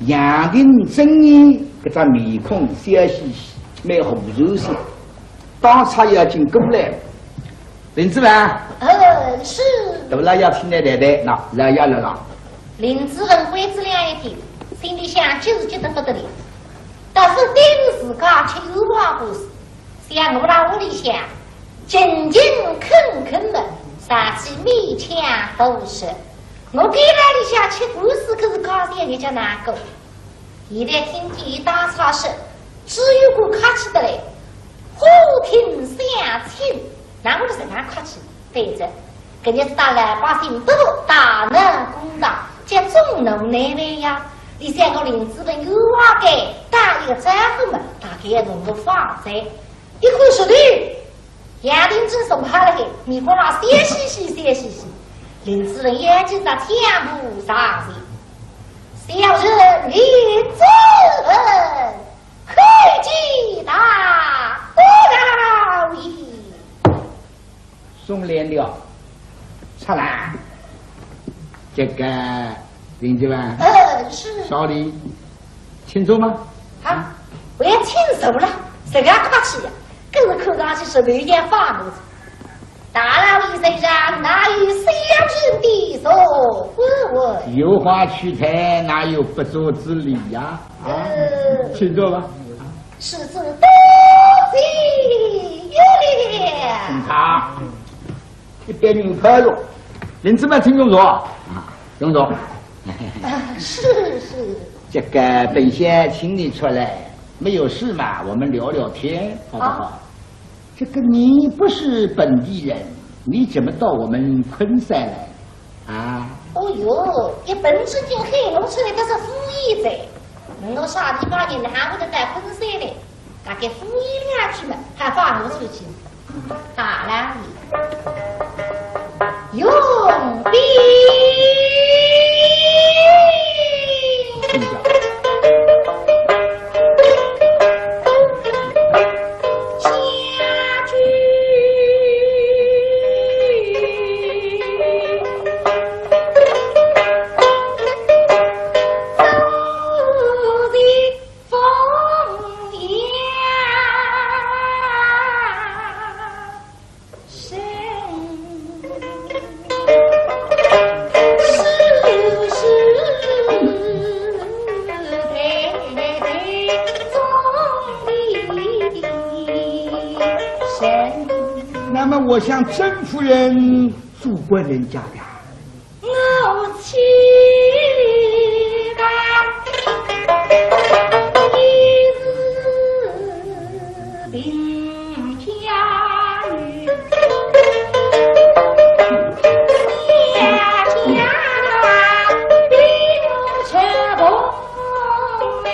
杨廷珍呢，搿张面孔笑嘻嘻，蛮和善相，当差要紧过来。林子文，嗯，是。大老爷请倷谈谈，喏，老爷来了。林子文关仔两眼睛，心里向急是急得不得了，但是顶自家吃冤枉官司。 想我辣屋里向，勤勤恳恳么，上去勉强勿说。我该辣里向吃官司可是家小人家难过。现在听见伊当差说，只有我客气得来，花厅相请，那我就实梗客气。 对哉，搿日子搭老百姓都大闹公堂，叫众怒难犯呀。俚想我林子文冤枉个，打一个招呼嘛，大概要弄个放哉。一看实头，杨廷珍坐辣海，面孔浪笑嘻嘻，笑嘻嘻。林子文眼睛上天不上心。小人林子文，叩见大老爷。 松链条，出来。这个林子文，呃，是。少礼，请坐吧。啊，我要请坐了，实梗客气呀，搿是看上去是没眼法子。大老爷身上哪有小人的座位？有话叙谈，哪有不坐之理呀？啊，呃。请坐吧。是，是，多谢有礼。请坐。 一边用拍着，林子文请用坐啊，用坐。啊，是，是。这个本县请你出来，没有事嘛，我们聊聊天，好不好？啊。这个你不是本地人，你怎么到我们昆山来？啊？哦哟，一本正经喊我出来，搿是敷衍哉。我啥地方人，哪会得到昆山来？ 大概敷衍两句嘛，还放我出去。大老爷，用兵。那么我想甄夫人做官人家的啊？ 我妻吧，也是贫家女，家家比我吃薄。 哎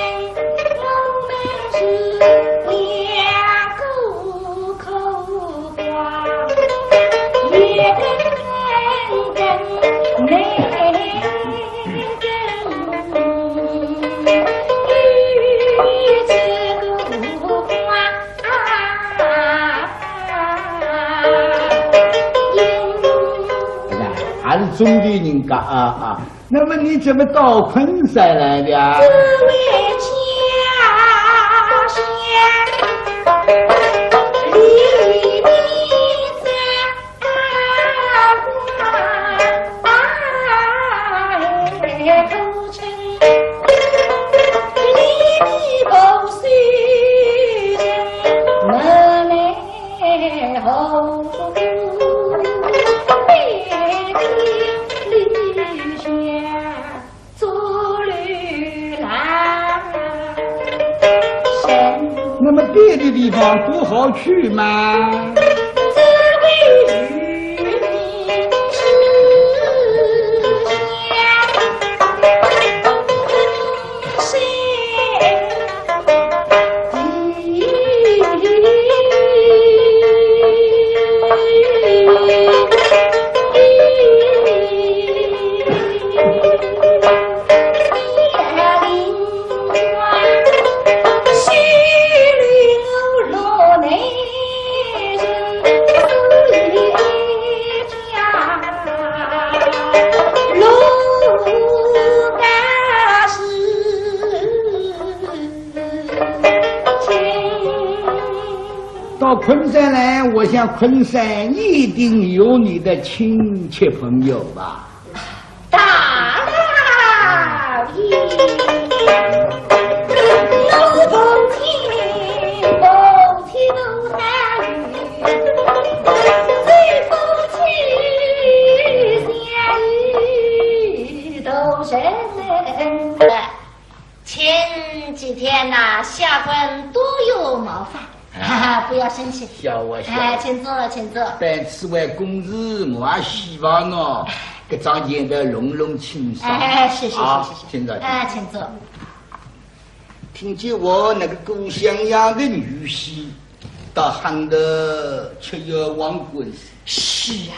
呀，还是中地人家啊啊！ 那么你怎么到昆山来的啊？那么别的地方不好去吗？昆山来，我想昆山一定有你的亲戚朋友吧？大老爷，我是奉亲，奉亲都难遇，最奉亲相遇都是人。前几天呐，下官多有冒犯， 哈哈，不要生气。笑我，笑我。哎，请坐，请坐。办此位公事，我也希望喏，搿桩案头弄弄清爽。哎，是，是，是，啊，是，是。请坐，请坐。哎，请坐。听见我那个顾相爷的女婿，到杭州吃冤枉官司。是啊。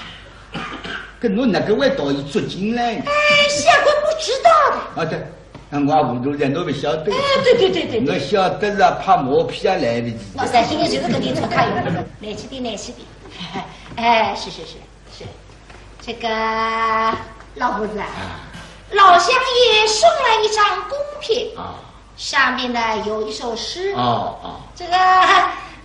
搿侬哪个会到伊捉进来呢？哎，下官不知道的。啊，对。 啊，我也糊涂了，侬勿晓得。哎，对对对对对。我晓得了，拍马屁也来勿及。我相信就是搿点错，他有来气的，来气的。哎，是是是是，这个老夫子啊，啊。老相爷送来一张公片，啊。上面呢有一首诗，哦哦。这个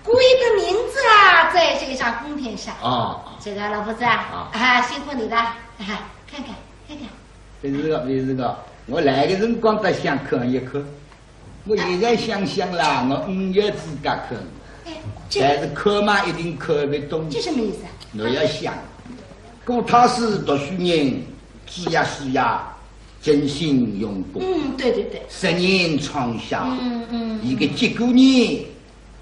姑爷的名字啊，在这张公片上。哦哦。这个老夫子啊，啊。啊，辛苦你了，啊，看看看看。 勿是个，勿是个，我来个辰光倒想看一看，我现在想想啦，我呒没资格看。哎，这但是看嘛，一定看勿懂。这什么意思啊？我要想，顾太师读书人，子呀书呀，尽心用功，嗯，对对对。十年窗下，嗯嗯，一个结果呢，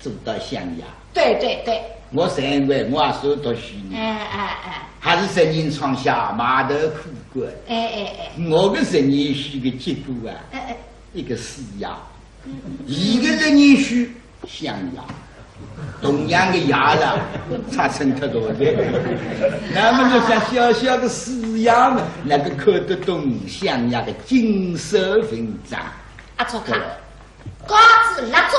做到相爷。对对对。我认为我也算读书人，哎哎哎。还是十年窗下埋头苦干。哎哎哎。我个十年书个结果啊，哎哎。一个师爷，嗯嗯。一个十年书相爷，同样个爷了，差成太多了。那么就像小小个师爷嘛，哪个看得懂相爷个锦绣文章？阿错看。对了。 告辞，蜡烛。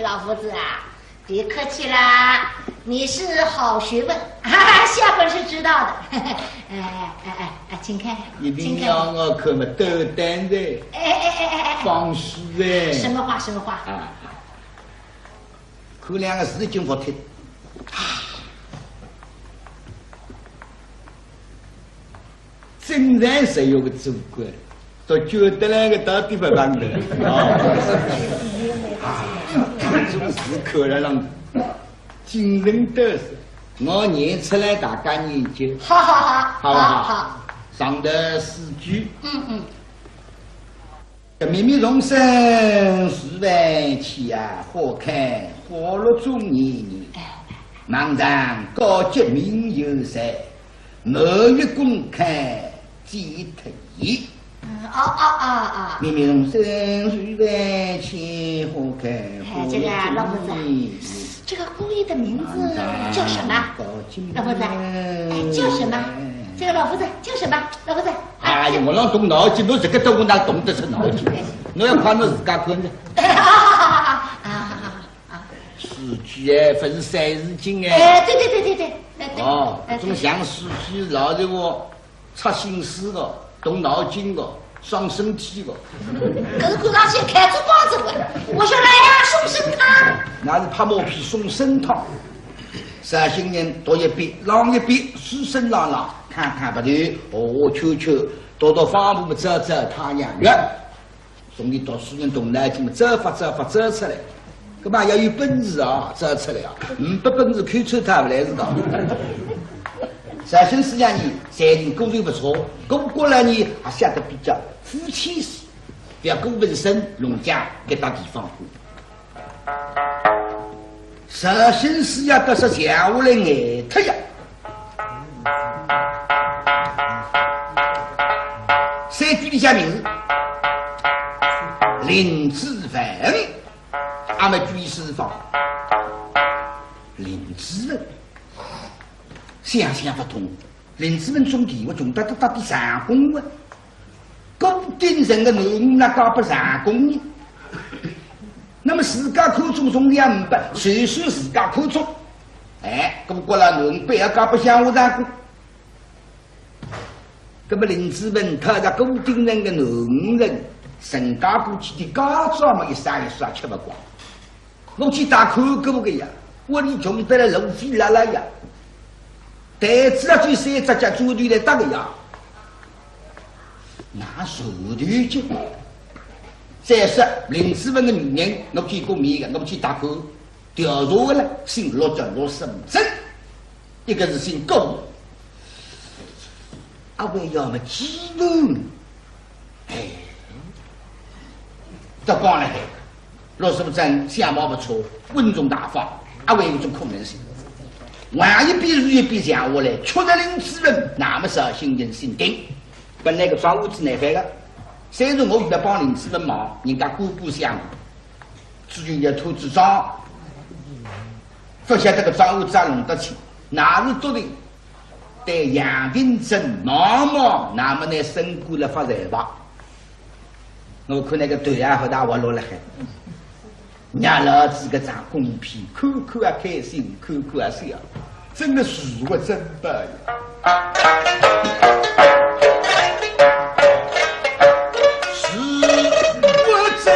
老夫子啊，别客气啦，你是好学问，哈哈，下官是知道的。哎哎哎哎，请看，一定要我看么，斗胆的，哎哎哎哎哎，放肆的。什么话？什么话？啊，看两个字已经服帖。 真正实用个做官，到觉得那个到底勿办的啊。啊，总是看了让精神得瑟，我念出来大家研究。好好好，好不好？好好。上头四句。嗯嗯。 这密密丛生树万千啊，花开花落终年年。哎。茫然高洁明又在，满月宫开几特异。嗯，哦哦哦哦。密密丛生树万千，花开花落终年年。哎，这个老夫子，这个姑爷的名字叫什么？老夫子，哎，叫什么？这个老夫子叫什么？老夫子， 哎呀，我让动脑筋，侬这个都我哪动得出脑筋？侬要看侬自家看呢。啊，啊，啊，啊。书记哎，勿是三字经哎。哎，对对对对对，哎，对。哦，哎，对。总像书记老实话，操心思个，动脑筋个，伤身体个。搿是看上去开猪包子个，我说来呀，送参汤。那是拍马屁送参汤。绍兴人读一遍，朗一遍，书生朗朗。 看看别人，哦，圈圈，到到方部么走走太阳穴。从前读书人动脑筋么走法走法走出来，搿么要有本事啊，走出来啊，呒不本事，看穿他勿来事个。绍兴师爷呢，才情果然勿错，搿个过来呢，也写得比较肤浅些，覅过文生弄僵搿搭地方。 绍兴师爷倒是闲下来呆脱呀。三句里向名字，林子文，阿末举书房，林子文，想想勿通。 林子文种地位重得搭搭比相公个，顾鼎臣个囡儿哪嫁拨相公呢？那么自家看中重点呒不，就算自家看中，哎，搿么国老囡儿必要嫁拨相公。搿么林子文讨着顾鼎臣个囡儿，人家过去个家产么一生一世也吃勿光。 我去打看过个呀，屋里穷得来路费拉拉呀，台子啊，就三只脚砖头来搭个呀。那手头紧，再说林子文个女人，我见过面个，我去搭过，调查个了，姓陆叫陆素贞，一个是姓顾。阿会要么寄呢？ 哎，搿讲了海，陆素贞相貌勿错，稳重大方，阿会有种可能性。万一比如一比像下来，确实林子文，那么绍兴人心定。本来搿桩案子难办个，虽然我现在帮林子文忙，人家官官相护，至于要拖仔账，勿晓得搿桩案子啊弄得清，哪是笃定？ 对杨廷珍望望，那么呢，升官了发财吧。我看那个头啊，好大活络了海。伢老子搿张公批，看看啊开心，看看啊笑，真的是我真的呀。是我真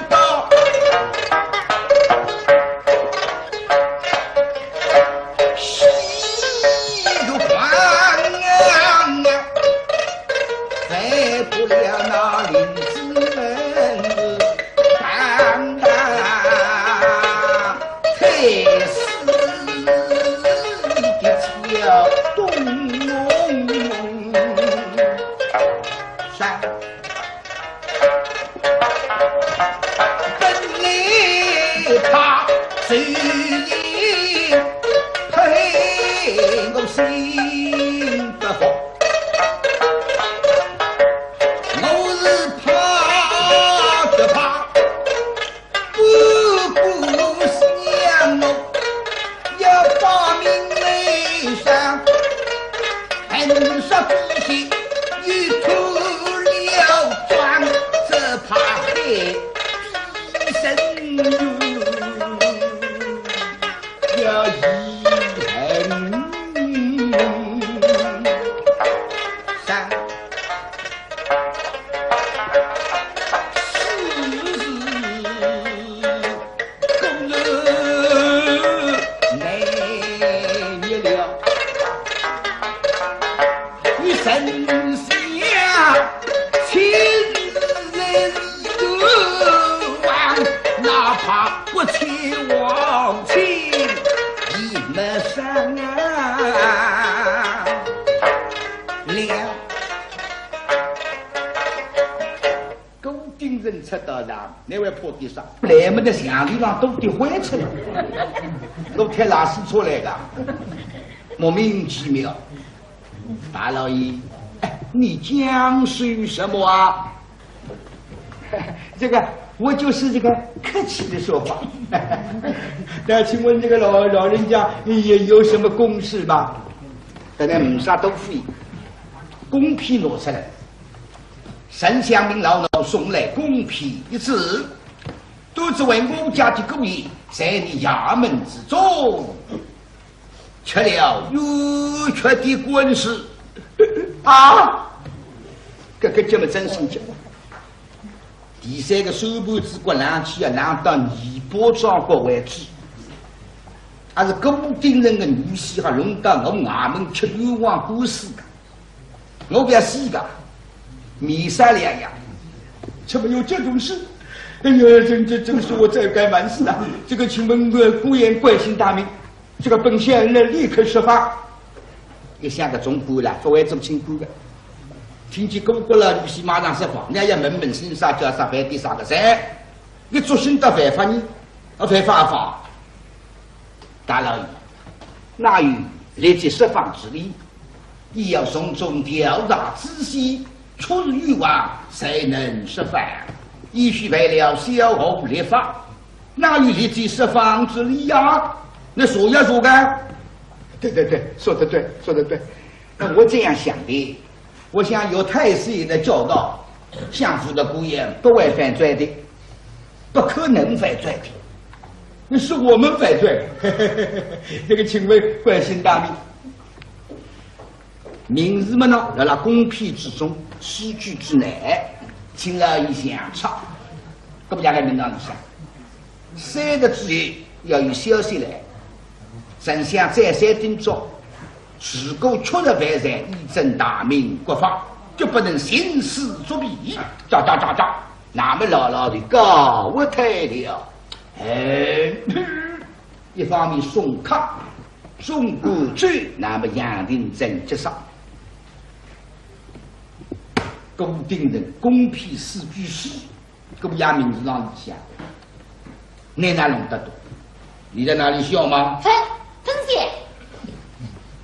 的。 西域王啊，犯不了那林子文是当当太师的桥东山。 本来怕谁人配我心不服，我是怕的怕，不顾想我 要把命来上，横杀比心，一头了断，只怕害低神人，要一横上。 果然难灭了。你丞相亲自来救亡，哪怕不请王亲也没伤啊了。 顾鼎臣出到场，那位破地上，来么的墙头上都跌坏出来，都贴拉屎出来的，莫名其妙。大老爷，哎，你讲些什么啊？这个，我就是这个客气的说法。那请问这个老，老人家也有什么公事吗？大家没啥多说，公批拿出来。 丞相命老奴送来公批一纸，都是为我家的姑爷在你衙门之中吃了冤屈的官司。啊，搿个节么真生气。第三个手盘子骨冷气啊，冷到尾巴桩骨为止。还是顾鼎臣的女婿还弄到我衙门吃冤枉官司的。 我不要死个，没商量呀，怎么有这种事？哎呀，这，这，这个是我罪该万死啊！这个，请问，呃，姑爷贵姓大名？这个本县呢，立刻释放。一想个总管了，不会做清官的。听见顾国老女婿马上释放，那要问问姓啥叫啥，犯的啥个罪？你作兴到犯法呢？啊，犯法啊法！ 大老爷，哪有立即释放之理？你要从中调查仔细，出于冤枉才能释放，也许犯了萧何律法，哪有立即释放之理呀？你说呀，说个。对，对，对，说得对，说得对。那我这样想的， 我想有太师爷的教导，相府的姑爷不会犯罪的，不可能犯罪的，那是我们犯罪。这个请问贵姓大名？名字么呢，辣辣公批之中，诗句之内，请老爷详查。搿么两个名堂里向，三日之后要有消息来，丞相再三叮嘱，如果确实犯罪，以正大明国法，决不能徇私作弊。喳喳喳喳，那么老老的告我退了。哎，一方面送客，送过去，那么杨廷正接上。顾鼎臣公批四句诗， 搿么伢名字浪里向，你哪弄得懂？你在哪里学吗？分，分析。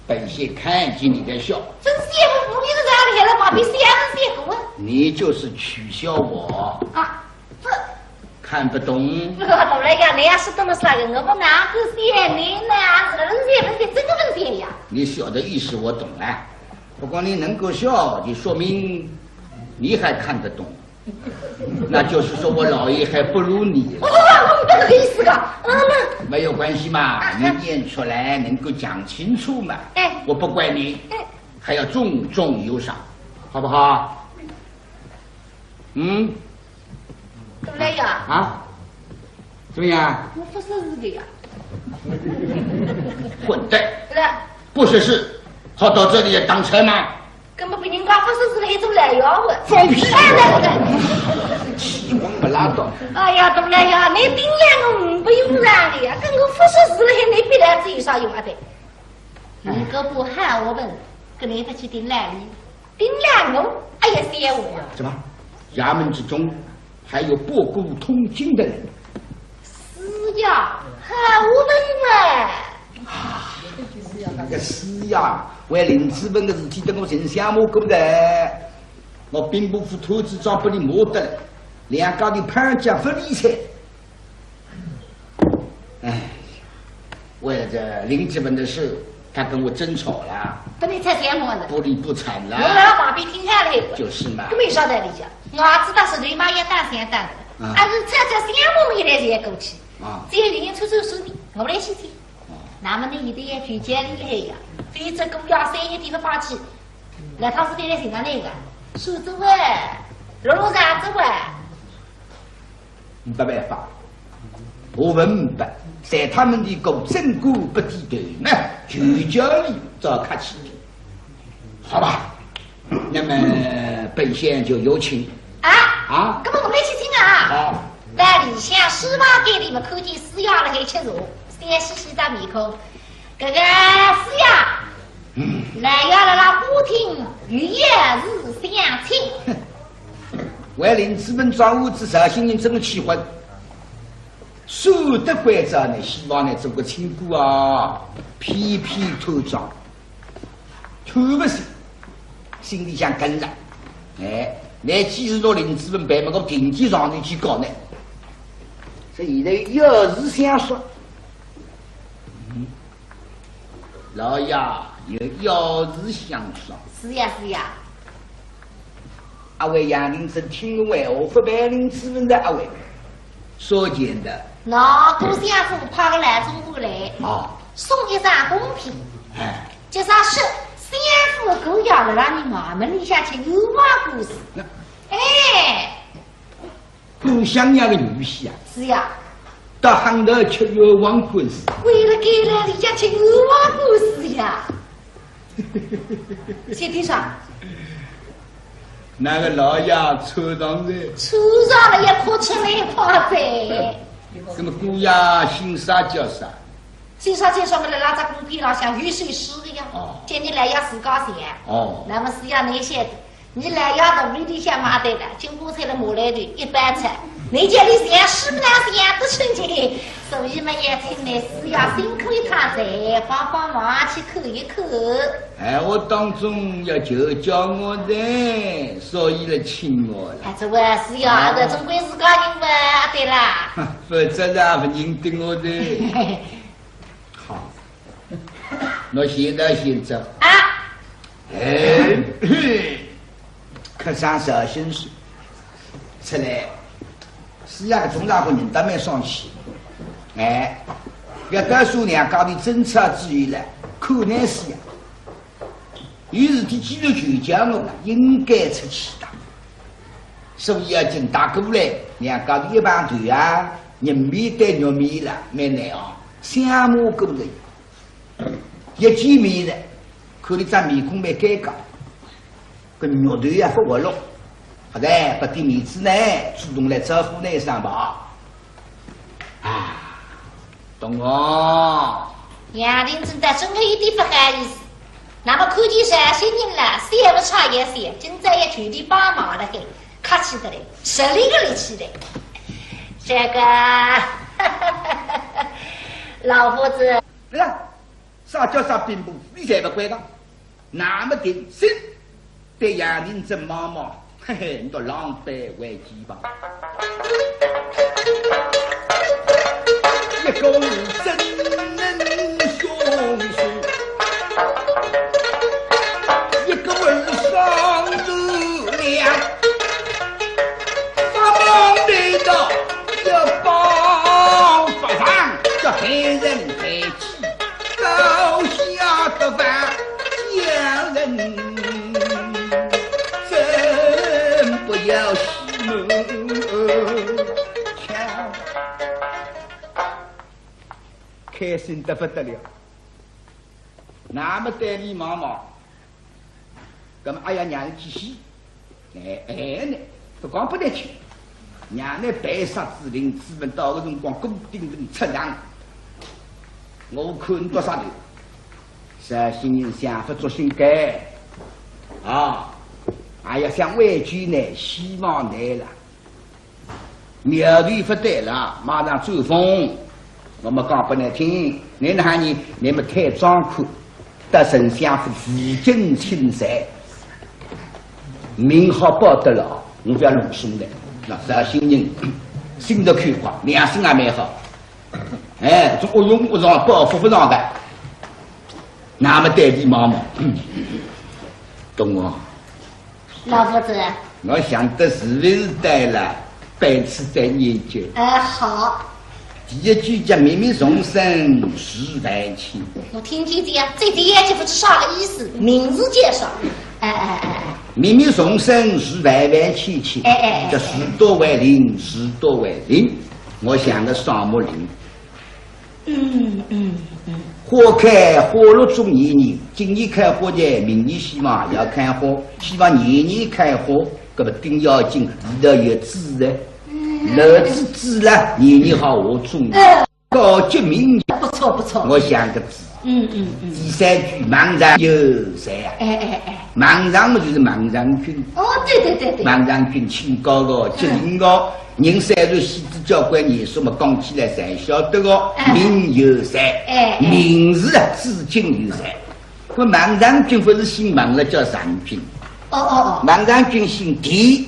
本县看见你在学。分析，我不明白，还来旁边写分析给我。你就是取笑我。啊，这。看不懂。我懂了呀，你要是这么说的，我不哪个写你呢？是分析，分析，这个分析呀。你学的意思我懂了，不过你能够学，就说明你还看得懂。 那就是说我老爷还不如你。哦，我没这个意思啊。嗯，没有关系嘛，啊，你念出来能够讲清楚嘛。哎。我不怪你，哎。还要重重有赏，好不好？嗯？怎么了呀？啊？怎么样？我不识字的呀。混蛋！是啊。不识字，好到这里也当差吗？ 根本不应该发生事了，还做来要问。放屁！哎，对对对。气昏不拉倒。哎呀，大老爷，你顶来我不用让的呀，跟我发生事了，你比来子有啥用啊？对，你可不喊我们，跟你不去顶来你，顶来我，哎呀，谢我呀。怎么？衙门之中还有博古通今的人？ 是呀，喊我们嘛。啊，搿个是呀，为林子文个事体，等我丞相骂过来，我兵部府头子长拨你骂得了，两家头碰僵勿理睬。哎，为了这林子文的事，他跟我争吵了，跟你吵相骂了。不理不睬了。我老旁边听下来了。就是嘛。搿没啥道理讲，我儿子当时对妈也打相打的，啊。但是吵吵相骂没来才过去。 啊。只有人出出手的，我来去接。哦。那么呢，现在也就叫厉害呀，非这个要三个地方放弃，那他是得来寻着那个，手指喂，落落啥子喂？没办法，我问明白，在他们的狗正骨不低头呢，就叫你找客气。 好吧，那么本县就有请。啊？啊？搿么我们一起请啊。好。在里向书房间里面看见师爷辣海吃茶，笑嘻嘻只面孔。搿个师爷，嗯。老爷辣辣花厅，与爷是相请。为林子文装无知，绍兴人真个气昏。说得关照呢，希望呢做个清官啊，偏偏贪赃。 贪勿起，心里向梗着。哎，倷既然拿林子文办么，我定期上头去告倷。所以现在有要事相商。嗯，老爷有要事相商。是呀，是呀。 阿会杨廷正听我闲话，勿办林子文的阿会。说简单。喏，顾相府派个老总管来，哦。送一张公批。哎。就是说，相府姑爷辣辣你衙门里向吃冤枉官司。那哎。顾相爷个女婿啊。是呀。到杭州吃冤枉官司。为了该来里向吃冤枉官司呀。 谢先生。那个老爷抽上来。抽上来也哭出来吧噻。那么姑爷姓啥叫啥？姓啥叫啥么？辣辣只公批浪向有首诗的呀。哦。叫你老爷自家写。哦。那么是要你写的，你老爷肚皮里向买对了，金瓜菜了马来头一般菜，你叫你写诗不能写得出去，所以嘛，也请你师爷辛苦一趟，再帮帮忙去看一看。 哎，我当中要求叫我的，所以来请我了。哎，这位师爷，啊。这总归是个人吧？对啦。哼，否则啊，勿认得我的。好，那现在先走。啊。哎，嘿，客商绍兴书出来，师爷个总大官人倒蛮爽气。哎，要告诉两家头争吵之后了，看难师爷。 有事体既然求叫我了，应该出去的。所以要紧打过来，两家头一碰头啊，人面对肉面了，蛮难哦。相骂过来，一见面呢，看俚张面孔蛮尴尬，搿肉头也勿活络，好哉，拨点面子呢，主动来招呼呢一声吧。啊，东翁。杨林真的真有一点勿好意思，那么看见绍兴人了，笑勿出也笑，今朝也全力帮忙了嘿，客气得嘞，十里个力气嘞。这个，老夫子。哎呀，啥叫啥兵部，你才勿管个。那么定心，对杨林真望望，嘿嘿，你倒狼狈为奸吧。一个是真能凶手，一个是上头梁，发忙的到要帮不上，叫害人害己。 高下的万家人，真不要戏弄。开心得不得了。那么对俚望望，那么哎呀，让俚去死。 哎，哎，呢，勿讲拨俚去，让俚办杀仔林子文，到个辰光顾鼎臣出场，我看倷笃啥人。绍兴人想法作兴该，啊，哎呀，想回去呢，希望来了。 苗头勿对了，马上转风。我么讲拨倷听，倷哪哈呢？倷么太张狂，到丞相府负荆请罪，名号保得牢，我勿要弄松的。那绍兴人心直口快，良心也蛮好。哎，总恶用恶上，报复勿上的。那么对俚望望，东翁。 老夫子。我想得是勿是对了，彼此再研究。哎，好。第一句叫“密密丛生树万千”。我听见这样，这第一句不知啥个意思，名字介绍。哎，哎，哎，哎。“密密丛生树万万千千”，哎，哎，哎，叫树多为林，树多为林。我想个双木林。 嗯，嗯，嗯。花开花落总年年，今年开花的，明年希望也要开花，希望年年开花，搿么顶要紧，里头有籽的，嗯。留子籽了，年年好下种。嗯。高级名言。不错，不错。我想个子。嗯，嗯，嗯。第三句，孟尝有罪啊。哎，哎，哎。孟尝嘛就是孟尝君。哦，对，对，对，对。孟尝君清高个，机灵个， 人虽然死仔交关年数嘛，讲起来侪晓得个，哎。名有罪，哎，哎。名字啊，至今犹在。搿孟尝君勿是姓孟了，叫尝君。哦，哦，哦。孟尝君姓田，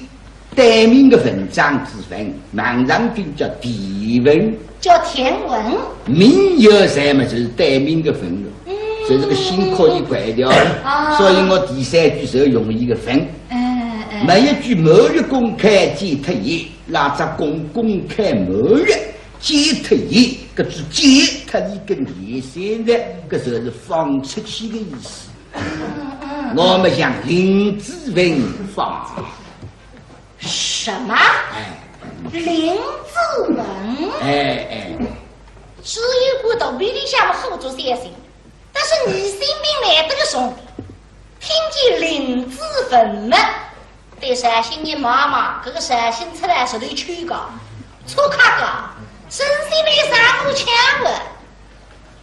单名个文章之文，孟尝君叫田文。叫田文。名有罪嘛，就是单名个文了，嗯。所以这个姓可以改掉了。啊。所以我第三句是要用一个文。嗯，嗯。末一句“满月宫开剪脱叶”， 那只宫宫开满月，剪脱叶，搿只剪脱一根叶线的，搿就是放出去的意思。嗯，嗯。我们讲林子文放。什么？哎。林子文？哎，哎。只有个肚皮里向么好做三心。 但是疑心病来得个重，听见林子文么，对绍兴人望望，搿个绍兴出来是来求个，出客个，真心没啥好抢个。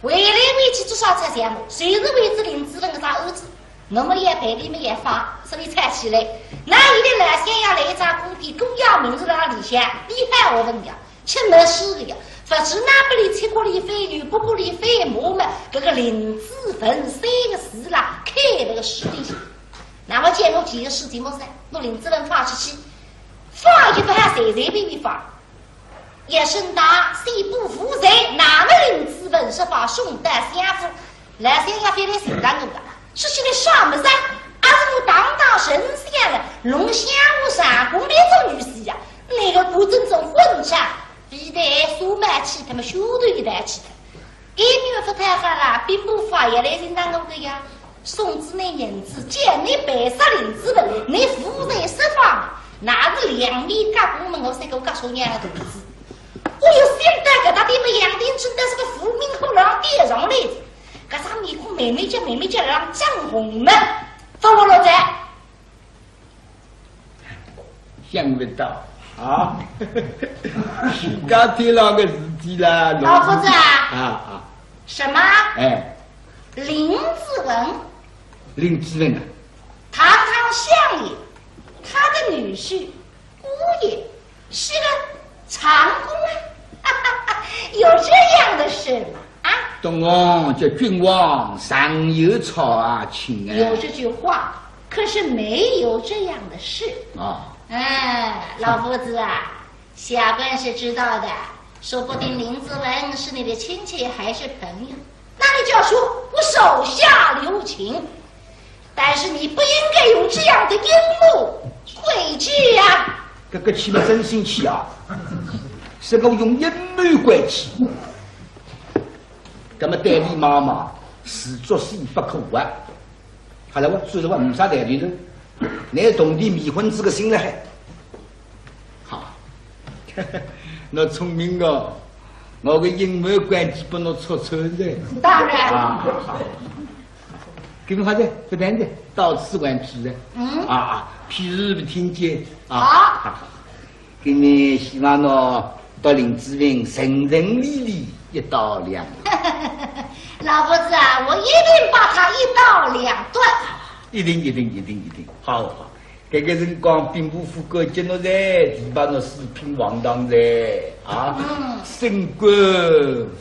回来回去至少出钱么，就是为仔林子文搿只案子，我么也陪俚么也放，所以吵起来。那现在老相爷来一张公匾，公家名字辣里向，厉害我问你啊。 吃没事的呀，勿是那不里七国里飞，有不国里飞，我们搿个林子文三个字啦，开了个实体性。那么见我几个事情么噻，拿林子文放出去，放一放，随随便便放。一声大，宣布无罪，那么林子文释放，送到相府。 老相爷非来寻着我个，说起来啥么事啊？阿是我堂堂丞相了，弄相府上宫里做女婿呀？那个不尊重混账，非但说蛮气，他们凶得一道气的。一面不太好啦，兵部法也来寻着我个呀，送仔你银子，叫你办杀林子文，你无罪释放，那是两面夹攻么，我是个夹手娘的肚子。我又想到搿搭点么，杨廷真的是个无名火浪点上来的。搿张面孔慢慢叫慢慢叫让涨红了，发落落哉。想勿到啊，自家天老个事体啦，老夫子啊。啊啊，什么？哎，林子文。林子文啊，堂堂相爷，他的女婿 姑爷是个长工啊，有这样的事吗？啊？东翁叫君王上有草啊，卿啊。有这句话，可是没有这样的事。啊。哎，老夫子啊，下官是知道的，说不定林子文是你的亲戚还是朋友，那你就要说我手下留情。 但是你不应该用这样的阴谋诡计呀！搿个气嘛真生气啊！是我用阴谋诡计。搿么对俚妈妈是作死不可啊！好了，我说实话，没啥道理了。拿铜钿迷昏仔个心了还。 好，侬聪明哦，我个阴谋诡计拨侬戳穿了。当然。啊，好。搿么好哉，勿谈哉，到此完毕哉。嗯。啊啊，譬如勿听见啊。好。好，好。搿么希望侬搭林子文顺顺利利一刀两断。老夫子啊，我一定把他一刀两断。一定，一定，一定，一定。好，好。 搿个辰光兵部府高级喏哉，提拔喏四品黄堂哉，啊，嗯。升官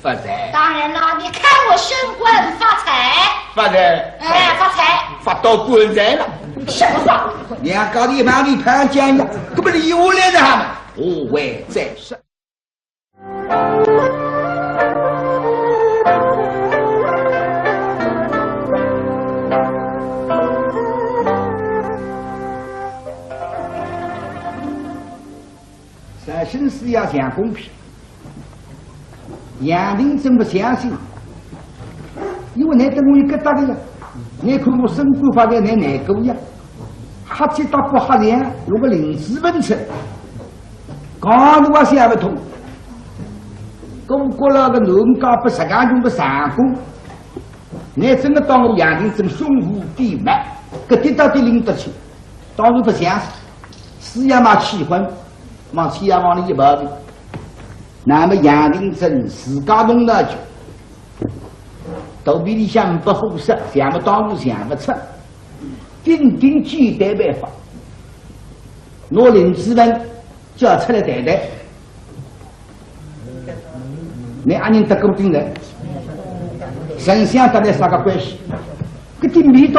发财。当然了，你看我升官发财。发财。哎，发财。发到棺材了。什么话？两家头一旁里攀肩呀，搿么留下来的哈嘛，何为再说。 绍兴师爷讲公平，杨廷珍勿相信，因为倷搭我有搿搭个呀，倷看我升官发财倷难过呀，瞎七搭八瞎想，弄个林子文出来，讲我也想勿通。顾阁老个囡家拨实梗穷个长工，倷真个当我杨廷珍兄弟弟嘛，搿点到底拎得清。 当然勿像，师爷嘛气昏，望师爷望里一抱头。那么杨廷珍自家动脑筋，肚皮里向勿好受，想勿到路想勿出，顶顶简单办法，拿林子文叫出来谈谈。 倷阿认得顾鼎臣？丞相搭倷啥个关系？搿点味道